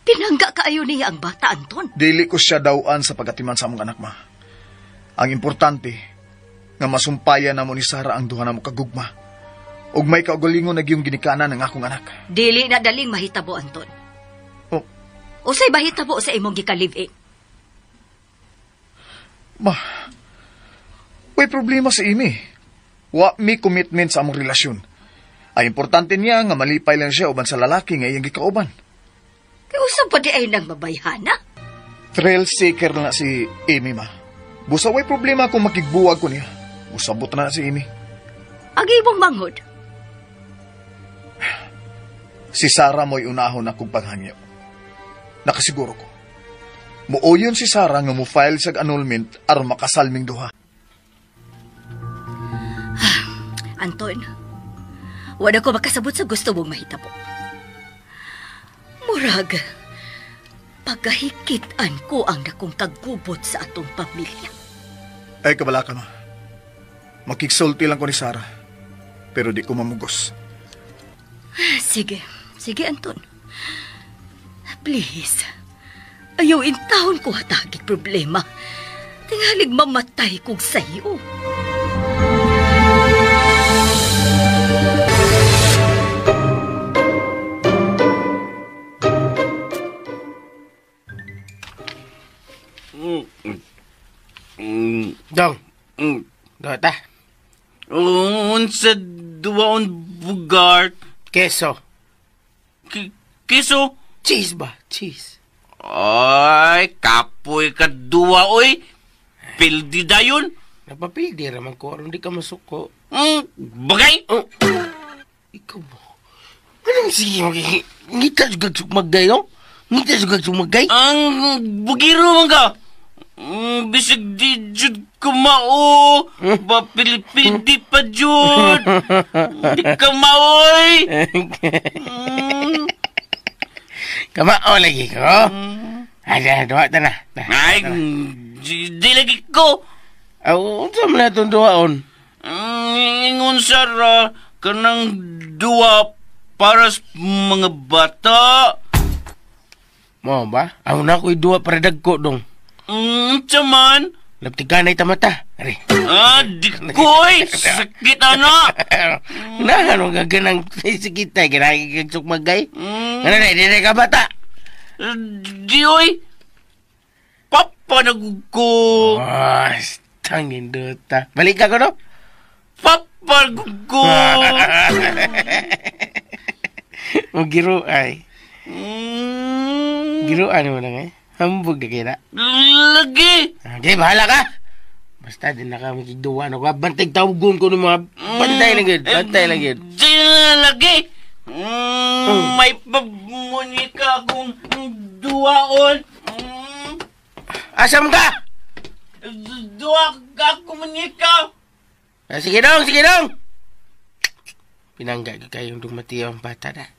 Pinangga kaayo niya ang bata, Anton. Dili ko siya dawan sa pagatiman sa among anak, ma. Ang importante, nga masumpayan na mo ni Sara ang duha na mo kagugma. Ug may kaugalingon na giyong ginikanan ng akong anak. Dili na daling mahitabo, Anton. Oh. Usay mahitabo sa imong gika-live-in. Ma, may problema sa imi. Wa mi commitment sa among relasyon. Ang importante niya nga malipay lang siya uban sa lalaki nga iyang gikauban. Kaya usab pa di ay nang mabayhana? Thrill seeker na si Amy, ma. Busa way problema kung makigbuwag ko niya. Usabot na si Amy. Ang imong manghod? Si Sarah mo'y unahon akong panghangyo. Nakasiguro ko. Muoyon si Sarah nga mo-file sa annulment aron makasalming duha. Anton, wala ko makasabot sa gusto mong mahitabo. Murag, pagkahikitan ko ang nakong kagubot sa atong pamilya. Ay, kabala ka, ma. Makiksulti lang ko ni Sarah, pero di ko mamugos. Sige, sige, Anton. Please, ayaw intahon ko hatagig problema. Tingalig mamatay kong sayo. Dong. Doon ta. Unsa duwaon bugart? Keso. Keso? Cheese ba? Cheese. Ay, kapoy ka duwa, oy. Pildi dayon. Napapildi raman ko, aron di ka masuko. Bagay? Oh. Ikaw mo. Anong sige, ngita sugag sugmagay, no? Ngita sugag sugmagay? Ang bugiro man ka. Bisag di jud kumao. Bapilipildi pa jud. Di ka maoy. Kamao lagi ko. Ay, duha ta na. Ay, di lagi ko. Aw, unsa man atong duhaon? Ingon Sara, kanang duha para sa mga bata. Mao ba? Aw na ko'y duha para dagko dong. Unsa man? Laptiganay tamata. Ari. Ah, di ko'y. Sakit ana. Nahan mo gaganang sikitay. Ginagigag sukmagay. Ano na, di ka bata. Di oy. Papa nagug ko. Oh, tangin duta. Balik ka ko, no? Papa nagug ko. O giro ay. Giroan mo lang eh. Hambog na kaya. Lagi! Okay, bahala ka! Basta din na ka makigduwa na ko. Bantay tawgon ko ng mga... Bantay lang yun. Bantay lang yun. Di na lagi! May pamunika akong duwaon. Asam ka? Duwa ka akong munika. Sige dong, sige dong! Pinangga kayong dumatiyo ang bata na.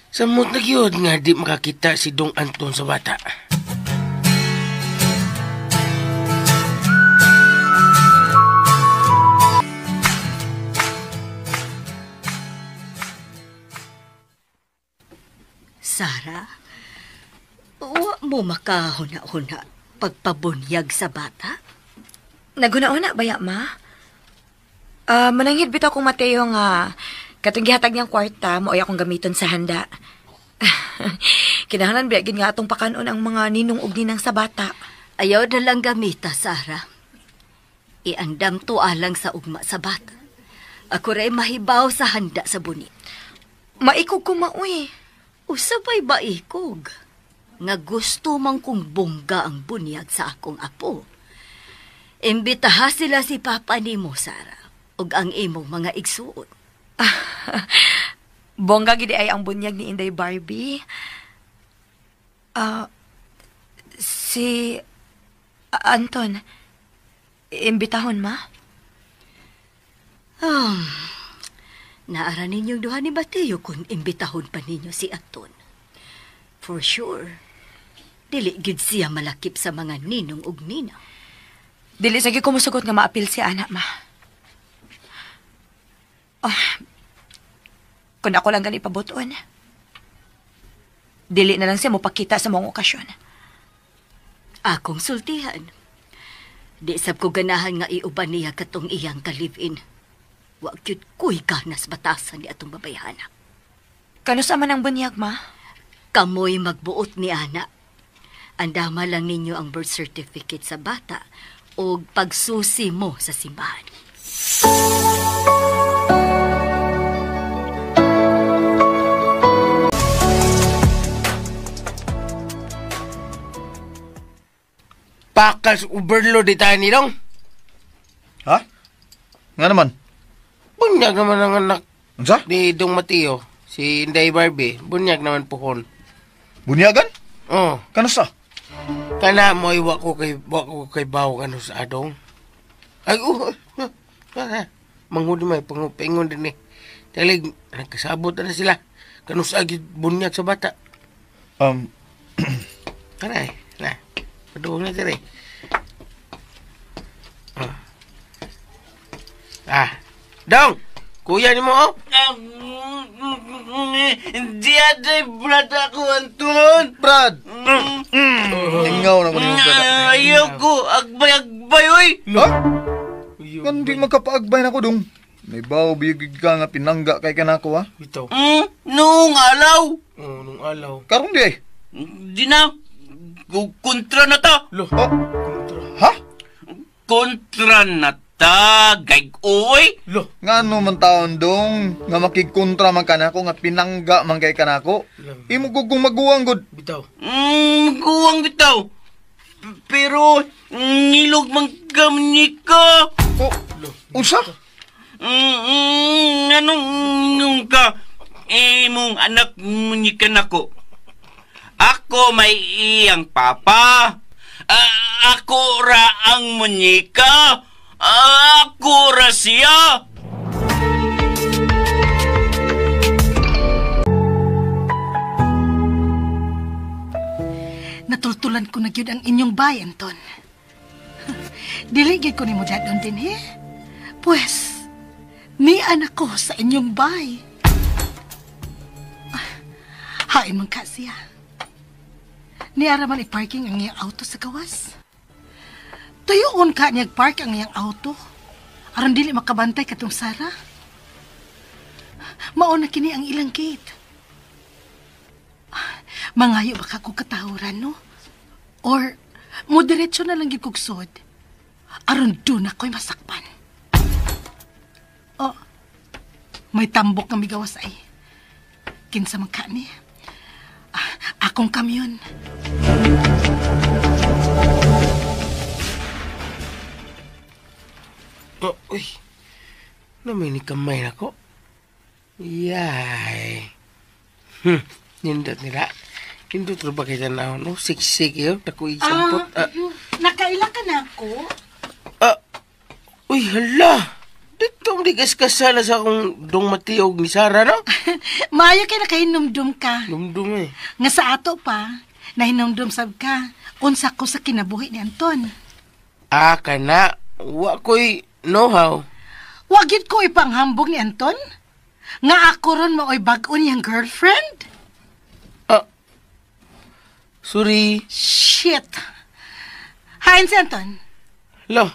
Samot na yun nga di makakita si Dong Anton sa bata. Sara, wa mo makahuna-huna pagpabunyag sa bata? Naguna-una ba ya, ma? Mananghid bitaw kong Mateo nga katong gihatag niyang kwarta mo ay akong gamiton sa handa. Kinahanglan ba gid nga atong pakanon ang mga ninong ug ninang sa bata. Ayaw na lang gamita, Sara. Iandam to alang sa ugma sa bata. Ako ray mahibaw sa handa sa buni. Maikog ko maoy. Usabay ba ikog? Nga gusto man kong bongga ang bunyag sa akong apo. Imbitaha sila si Papa nimo, Sara, ug ang imong mga igsuon. Bongga gid ay ang bunyag ni Inday Barbie. Si Anton, imbitahon ma? Naara ninyong duha ni Mateo kung imbitahon pa ninyo si Anton. For sure, dili gyud siya malakip sa mga ninong ug ninang. Dili sa gyud ko mosugot nga maapil si ana, ma. Oh, kung ako lang gani pabuton, dili na lang siya mopakita sa mong okasyon. Akong sultihan. Di sab ko ganahan nga iuban niya katong iyang ka-live-in. Wa gyud ko'y ganas batasan ni atong babayhana. Kano sa man ang bunyag, ma? Kamoy magbuot ni ana. Andama lang ninyo ang birth certificate sa bata o pagsusi mo sa simbahan. Pakal sa overload di tayo ni Dong. Ha? Nga naman? Bunyag naman ang anak. Unsa? Ni Dong Mateo, si Inday Barbie. Bunyag naman pohon. Bunyagan? Oo. Kanusa? Kana mo ay wa ko kay bawo kanu sa adong. Ay, manghud may pangupengon din eh. Talig, nagkasabot na sila. Kanusa gyud bunyag sa bata. Kana eh, na. Paduong na diri. Ah. Dong, kuya ni mo oh. Di aday brad ako, Anton. Brad. Ingaw na ko nimo brad. Ayaw ko, agbay-agbay oy. Ha? Kan di magkapaagbay na ko dong. May bawo biyag ka nga pinangga kay kanako ha. Bitaw. Nung alaw. Oh, nung alaw. Karon di ay. Di na. Kontra na ta. Lo. Oh. Ha? Kontra na ta, gay-oy. Lo. Ngano man taon dong nga makigkontra man kanako nga pinangga man kay kanako. Imo ko kung maguwang gud. Bitaw. Maguwang bitaw. Pero ngilog man kami ka. Oh, unsa? Anong nung ka imong anak ni kanako? Ako may iyang papa. Ako ra ang munyika. Ako ra siya. Natultulan ko na gyud ang inyong bay, Anton. Dili gyud ko nimo dadon din, he? Pues, nian ako sa inyong bay. Hain man ka siya. Niara man i-parking ang iyang auto sa gawas. Tuyoon ka niyag park ang iyang auto. Aron dili makabantay katong Sara. Mao na kini ang ilang gate. Mangayo baka ko katahuran, no? Or mo diretso na lang gyud kog sud. Aron doon ako'y masakpan. Oh, may tambok nga migawas ay. Kinsa man ka ni? Akong kamyon. Oh, uy. Namay ni kamay na ko. Yay. Nindot nila. Nindot ro ba kay tanaw, no? Siksik yun. Naku, isampot. Nakaila ka na ako? Uy, hala. Dito mo di kaskasala sa akong Dong Mateo ni Sara, no? Maayo kay nakahinumdum ka. Numdum eh. Nga sa ato pa, nahinumdum sab ka. Unsa ko sa kinabuhi ni Anton. Ah, kana. Wa ko'y know-how. Wa gyud ko ipanghambog ni Anton? Nga ako ron maoy bag-o niyang girlfriend? Sorry. Shit. Hain si Anton. Lo,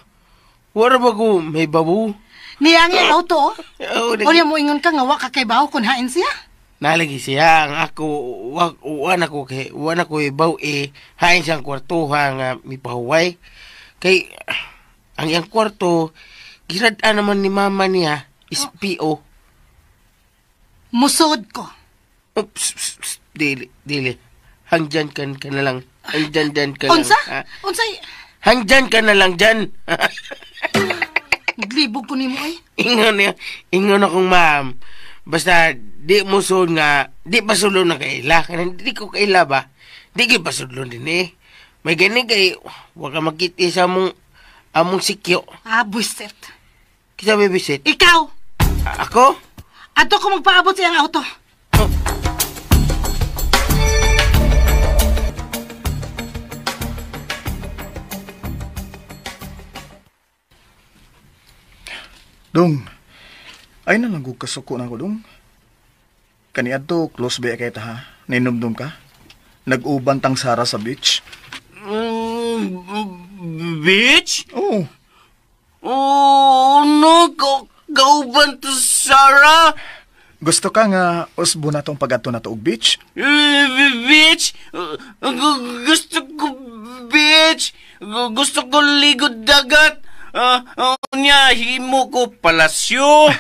wala ba ko may babu? Niya ang iyang auto, oh. Oh, O niya mo ingon ka nga wa ka kay bawo kung hain siya? Nalagi siya ang ako wa na ko kay wa na ko ibaw eh hain siyang kwartuha nga mipahuway. Kay ang iyang kwarto girad-an naman ni mama niya is PO. Musod ko. Oops, pss, pss, dili dili. Hangdyan ka na lang. Hangdyan dyan ka Unsa? lang. Unsa? Hangdyan ka na lang dyan. Naglibog ko nimo ay. Ingon akong ma'am. Basta di mo sud nga di pasulon na kaila. Kanang di ko kaila ba? Di gyud pasulon din eh. May gani kay wa ka makita sa among sikyo. Ah, buisit. Kita may bisit. Ikaw. Ako? Ato ko magpaabot sa iyang auto. Oh. Dong, ay na lang kasuko na ko, Dong. Kaniadto, close ba kay ta ha? Nainumdum ka? Nag-uban tang Sara sa beach? Beach? Oo. Oh, no, kauban to Sara. Gusto ka nga usbo na tong pag-adto na to og beach? Beach? Gusto ko beach. Gusto ko ligod dagat. Unya, himo ko palasyo.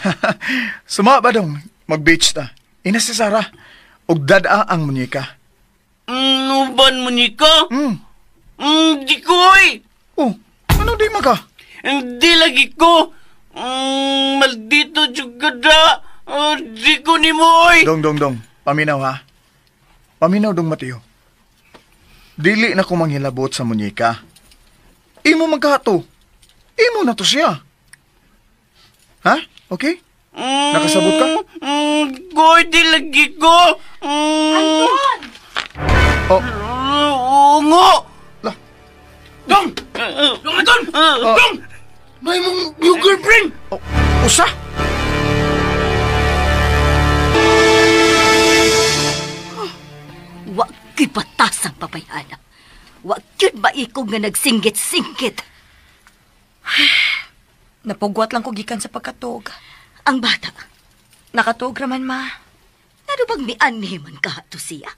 Suma ba dong? Mag-beach ta. Ina si Sara. Og dada ang munyika. Uban munyika? Di ko eh. Oh, ano di maka? Hindi lagi ko. Maldito juga da. Di ko ni mo eh. Dong. Paminaw ha. Paminaw dong Mateo. Dili na ko manghilabot sa munyika. Imo magkato. Imo na to siya. Ha? Okay? Nakasabot ka? Koy, di lagi ko. Anton! Oh. Ungo! Lah. Dong! Dong, Anton! Dong! May mong new girlfriend! Oh, usa? Wa ko'y batas ang babayhana. Wa kyud maikog nga nagsinggit-singgit. Napugwat lang ko gikan sa pagkatog. Ang bata? Nakatog raman, ma. Ano bang mianhi man ka to siya?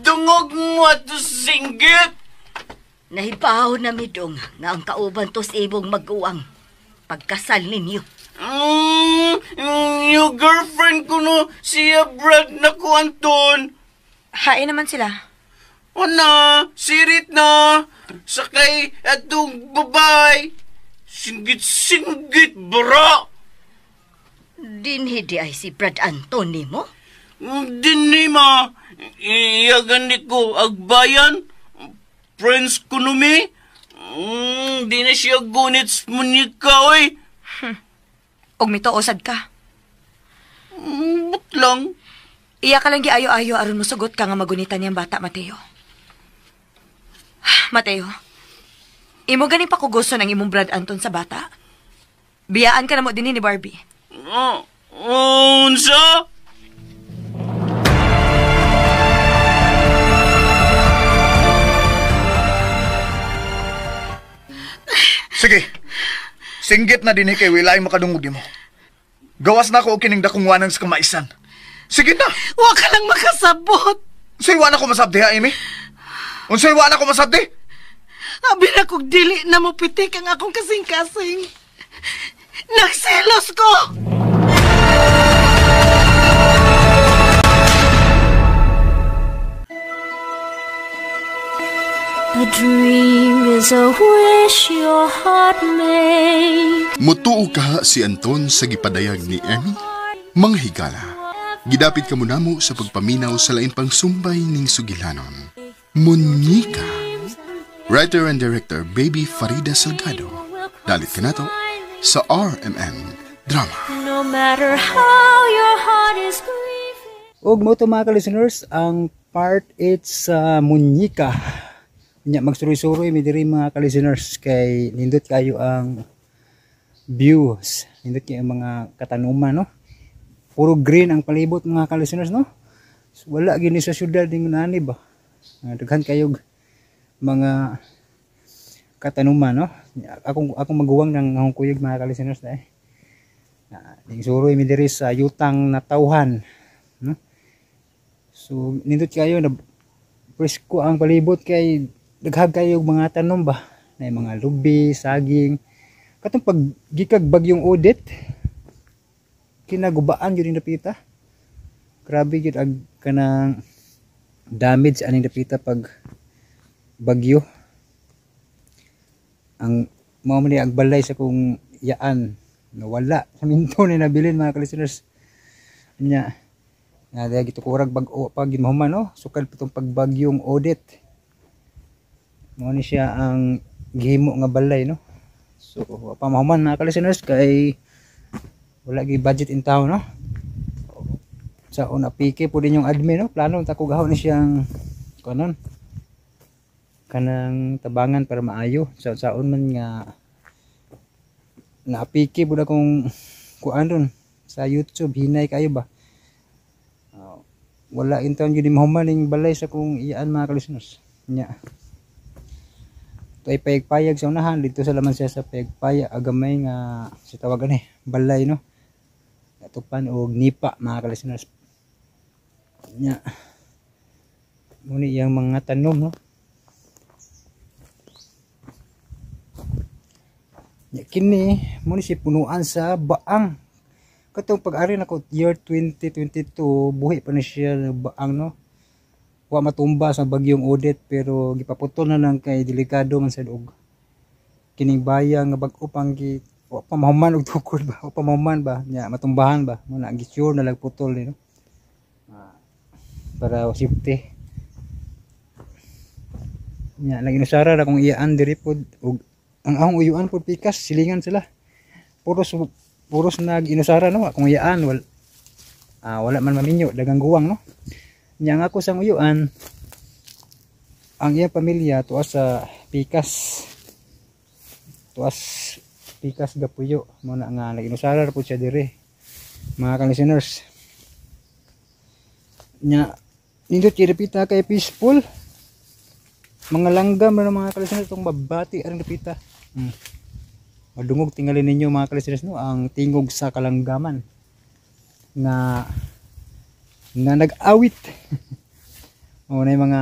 Dungog mo ato singgit! Nahibaw na midong nga ang kauban to sa ibong maguwang. Pagkasal ninyo. New girlfriend ko no, siya Brad na ko, Anton. Hain naman sila. Ana, sirit na. Sakay atong babay. Singgit-singgit, bra. Dinhi di ay si Brad Anton ni mo? Dinhi, ma. Iyagan ni ko agbayan. Friends ko numi. Di na siya gunits mo ni ka, oy. Og mituosad ka. But lang. Iya ka lang giayo-ayo aron mosugot ka nga magunitan niyang bata, Mateo. Mateo, imo ganing pakugusto ng imong Brad Anton sa bata? Biyaan ka na mo din ni Barbie. Unsa? Sige. Singgit na din kay wilay makadungog mo. Gawas na ako kining dakong wanang sa kamaisan. Sige na! Wa ka lang makasabot! Unsay wa na ko masabdi ha, Amy? Unsay wa na ko masabdi? Abi na kog dili na mo pitik ang akong kasing-kasing. Nagselos ko! A dream is a wish your heart made. Mutuo ka si Anton sa gipadayag ni Emmy? Mga higala, gidapit ka muna mo sa pagpaminaw sa lain pang sumbay ning sugilanon. Munyika. Writer and director Baby Farida Salgado. Dalit ka na to sa RMN Drama. No matter how your heart is grieving. Ug mo to mga ka-listeners, ang part 8 sa Munyika. Nya magsuroy-suroy mi diri mga ka-listeners kay nindot kayo ang views, nindot kayo ang mga katanuman, no? Puro green ang palibot mga ka-listeners, no? So, wala gini sa syudad ning nani ba. Daghan kayo mga katanuman, no? Akong maguwang ng akong kuyog mga ka-listeners na eh. Ning suroy mi diri sa yutang natawhan, no? So nindot kayo na presko ang palibot kay daghang kayo mga tanom ba, na mga lubi, saging. Katong pag gikag bagyong audit, kinagubaan yun yung dapita. Grabe yun ag kanang damage aning dapita pag bagyo. Ang mao man ni agbalay sa kong yaan nawala sa minto ni nabilin mga ka-listeners. Nya na dahil gitukurag bag-o pag gimahuman, no? Sukad pa tong pagbagyong audit. Mao ni siya ang gihimo nga balay, no. So pa mahuman mga ka-listeners kay wala gi budget in town, no. Sa una pike po din yung admin, no. Plano ta ko gahon ni siyang kanon kanang tabangan para maayo sa saon man nga naapiki pud akong kuan ron sa YouTube, hinay kayo ba. Wala in town gyud mahuman ning balay sa kung iyaan mga ka-listeners. Nya ay payag-payag sa unahan dito sa laman siya sa payag-payag agamay nga si tawagan eh balay, no, atupan og nipa mga ka-listeners. Nya muni iyang mga tanom, no. Nya kini muni si punuan sa baang. Katong pag-ari nako year 2022, buhi pa ni siya baang, no. Wa matumba sa bagyong Odette pero gipaputol na lang kay delikado man sad og kining baya nga bag-o pang gi wa pa mahuman og tukod ba, wa pa mahuman ba nya matumbahan ba, mo na gi-sure na lang putol ni, no, para safety. Nya lagi nusara ra kung iyaan diri pod og ang ahong uyuan pod pikas silingan sila. Puros nag inusara, no, akong iyaan wala man maminyo dagang guwang, no. Nya nga ako sang uyuan ang iyang pamilya tuas sa pikas, tuas pikas gapuyo mo na nga naginusara ra pud siya diri mga ka-listeners. Nya nindot kay dapita kay peaceful, mga langgam ra mga ka-listeners tong babati aring dapita. Madungog tingali ninyo mga ka-listeners, no, ang tingog sa kalanggaman nga nga nag-awit. O na yung mga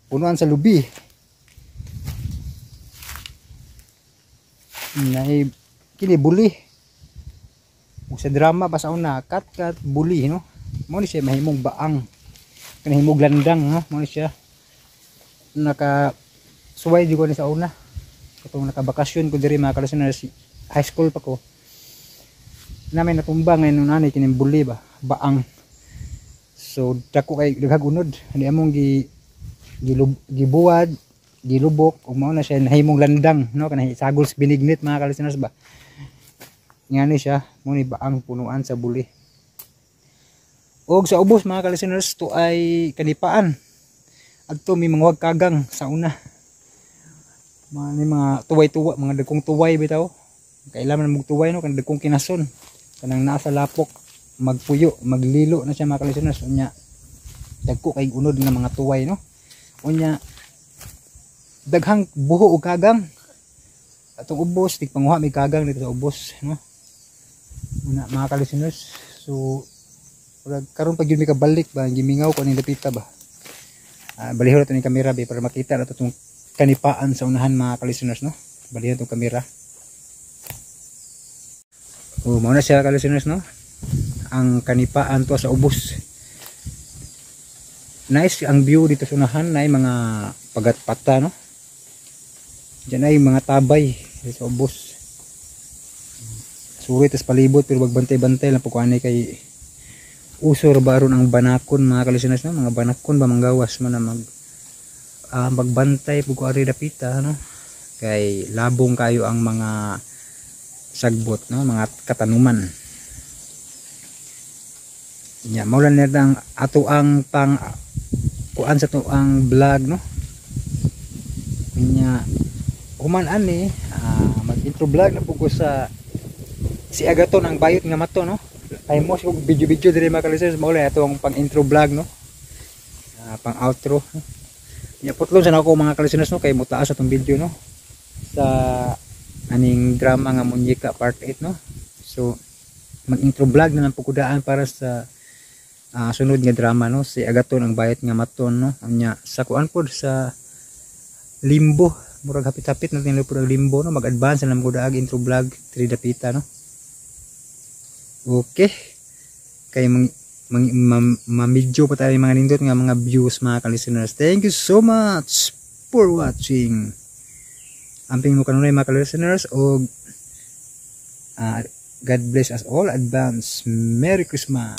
punuan sa lubi. Na kini buli. Ug sa drama pa sa una, kat-kat buli, no. Mo ni siya mahimong baang. Kanahimog landang, no. Mo ni siya naka suway di ko ni sa una. Katong nakabakasyon ko diri mga ka-listeners, high school pa ko. Namin natumba ngayon nung nanay kining buli ba, baang. So dako kay daghang unod, ani among gibuwad, gilubok ug mao na siya nahimong landang, no, kanang sagol sa binignit mga ka-listeners ba. Ngani siya mo ni baang punuan sa buli. Og sa ubos mga ka-listeners to ay kanipaan. Adto may mga kagang sa una. Mga ni mga tuway-tuwa, mga dagkong tuway bitaw. Kailangan man magtuway, no, kanang dagkong kinason. Kanang naa sa lapok magpuyo, maglilo na siya mga ka-listeners. Unya dagko kay unod nga mga tuway, no. Unya daghang buho og kagang. Atong ubos tigpanguha may kagang dito sa ubos, no. Una mga ka-listeners, so karon pag yun may kabalik ba, gimingaw ko aning dapita ba. Balihon nato ning kamera ba para makita nato tong kanipaan sa unahan mga ka-listeners, no. Balihon tong kamera. O mao na siya ka-listeners, no, ang kanipaan to sa ubos. Nice ang view dito sa unahan, na mga pagatpata, no. Diyan ay mga tabay dito sa ubos. Surit tas palibot pero magbantay-bantay lang pagkuanay kay uso ra ba aron ang banakon mga ka-listeners, no? Mga banakon ba manggawas man na magbantay pug ari dapita, no, kay labong kayo ang mga sagbot, no, mga katanuman. Nya mao lang ang ato ang pang kuan sa to ang vlog, no. Nya human ani mag intro vlog na pug ko sa si Agaton ang bayot nga mato, no. Ay mo og video-video diri mga ka-listeners, mao lang ato ang pang intro vlog, no, pang outro. Nya putlon sa nako mga ka-listeners, no, kay mutaas atong video, no, sa aning drama nga Munyeka part 8, no. So mag intro vlog na lang pug kudaan para sa sunod nga drama, no, si Agaton ang bayot nga maton, no. Anya sa kuan pod sa Limbo, murag hapit-hapit na tinlo pod ang Limbo, no, mag-advance na lang kudaag intro vlog diri dapita, no. Okay, kay mamidyo pa tayo mga nindot nga mga views mga ka-listeners. Thank you so much for watching. Amping mo kanunay mga ka-listeners og God bless us all. Advance Merry Christmas.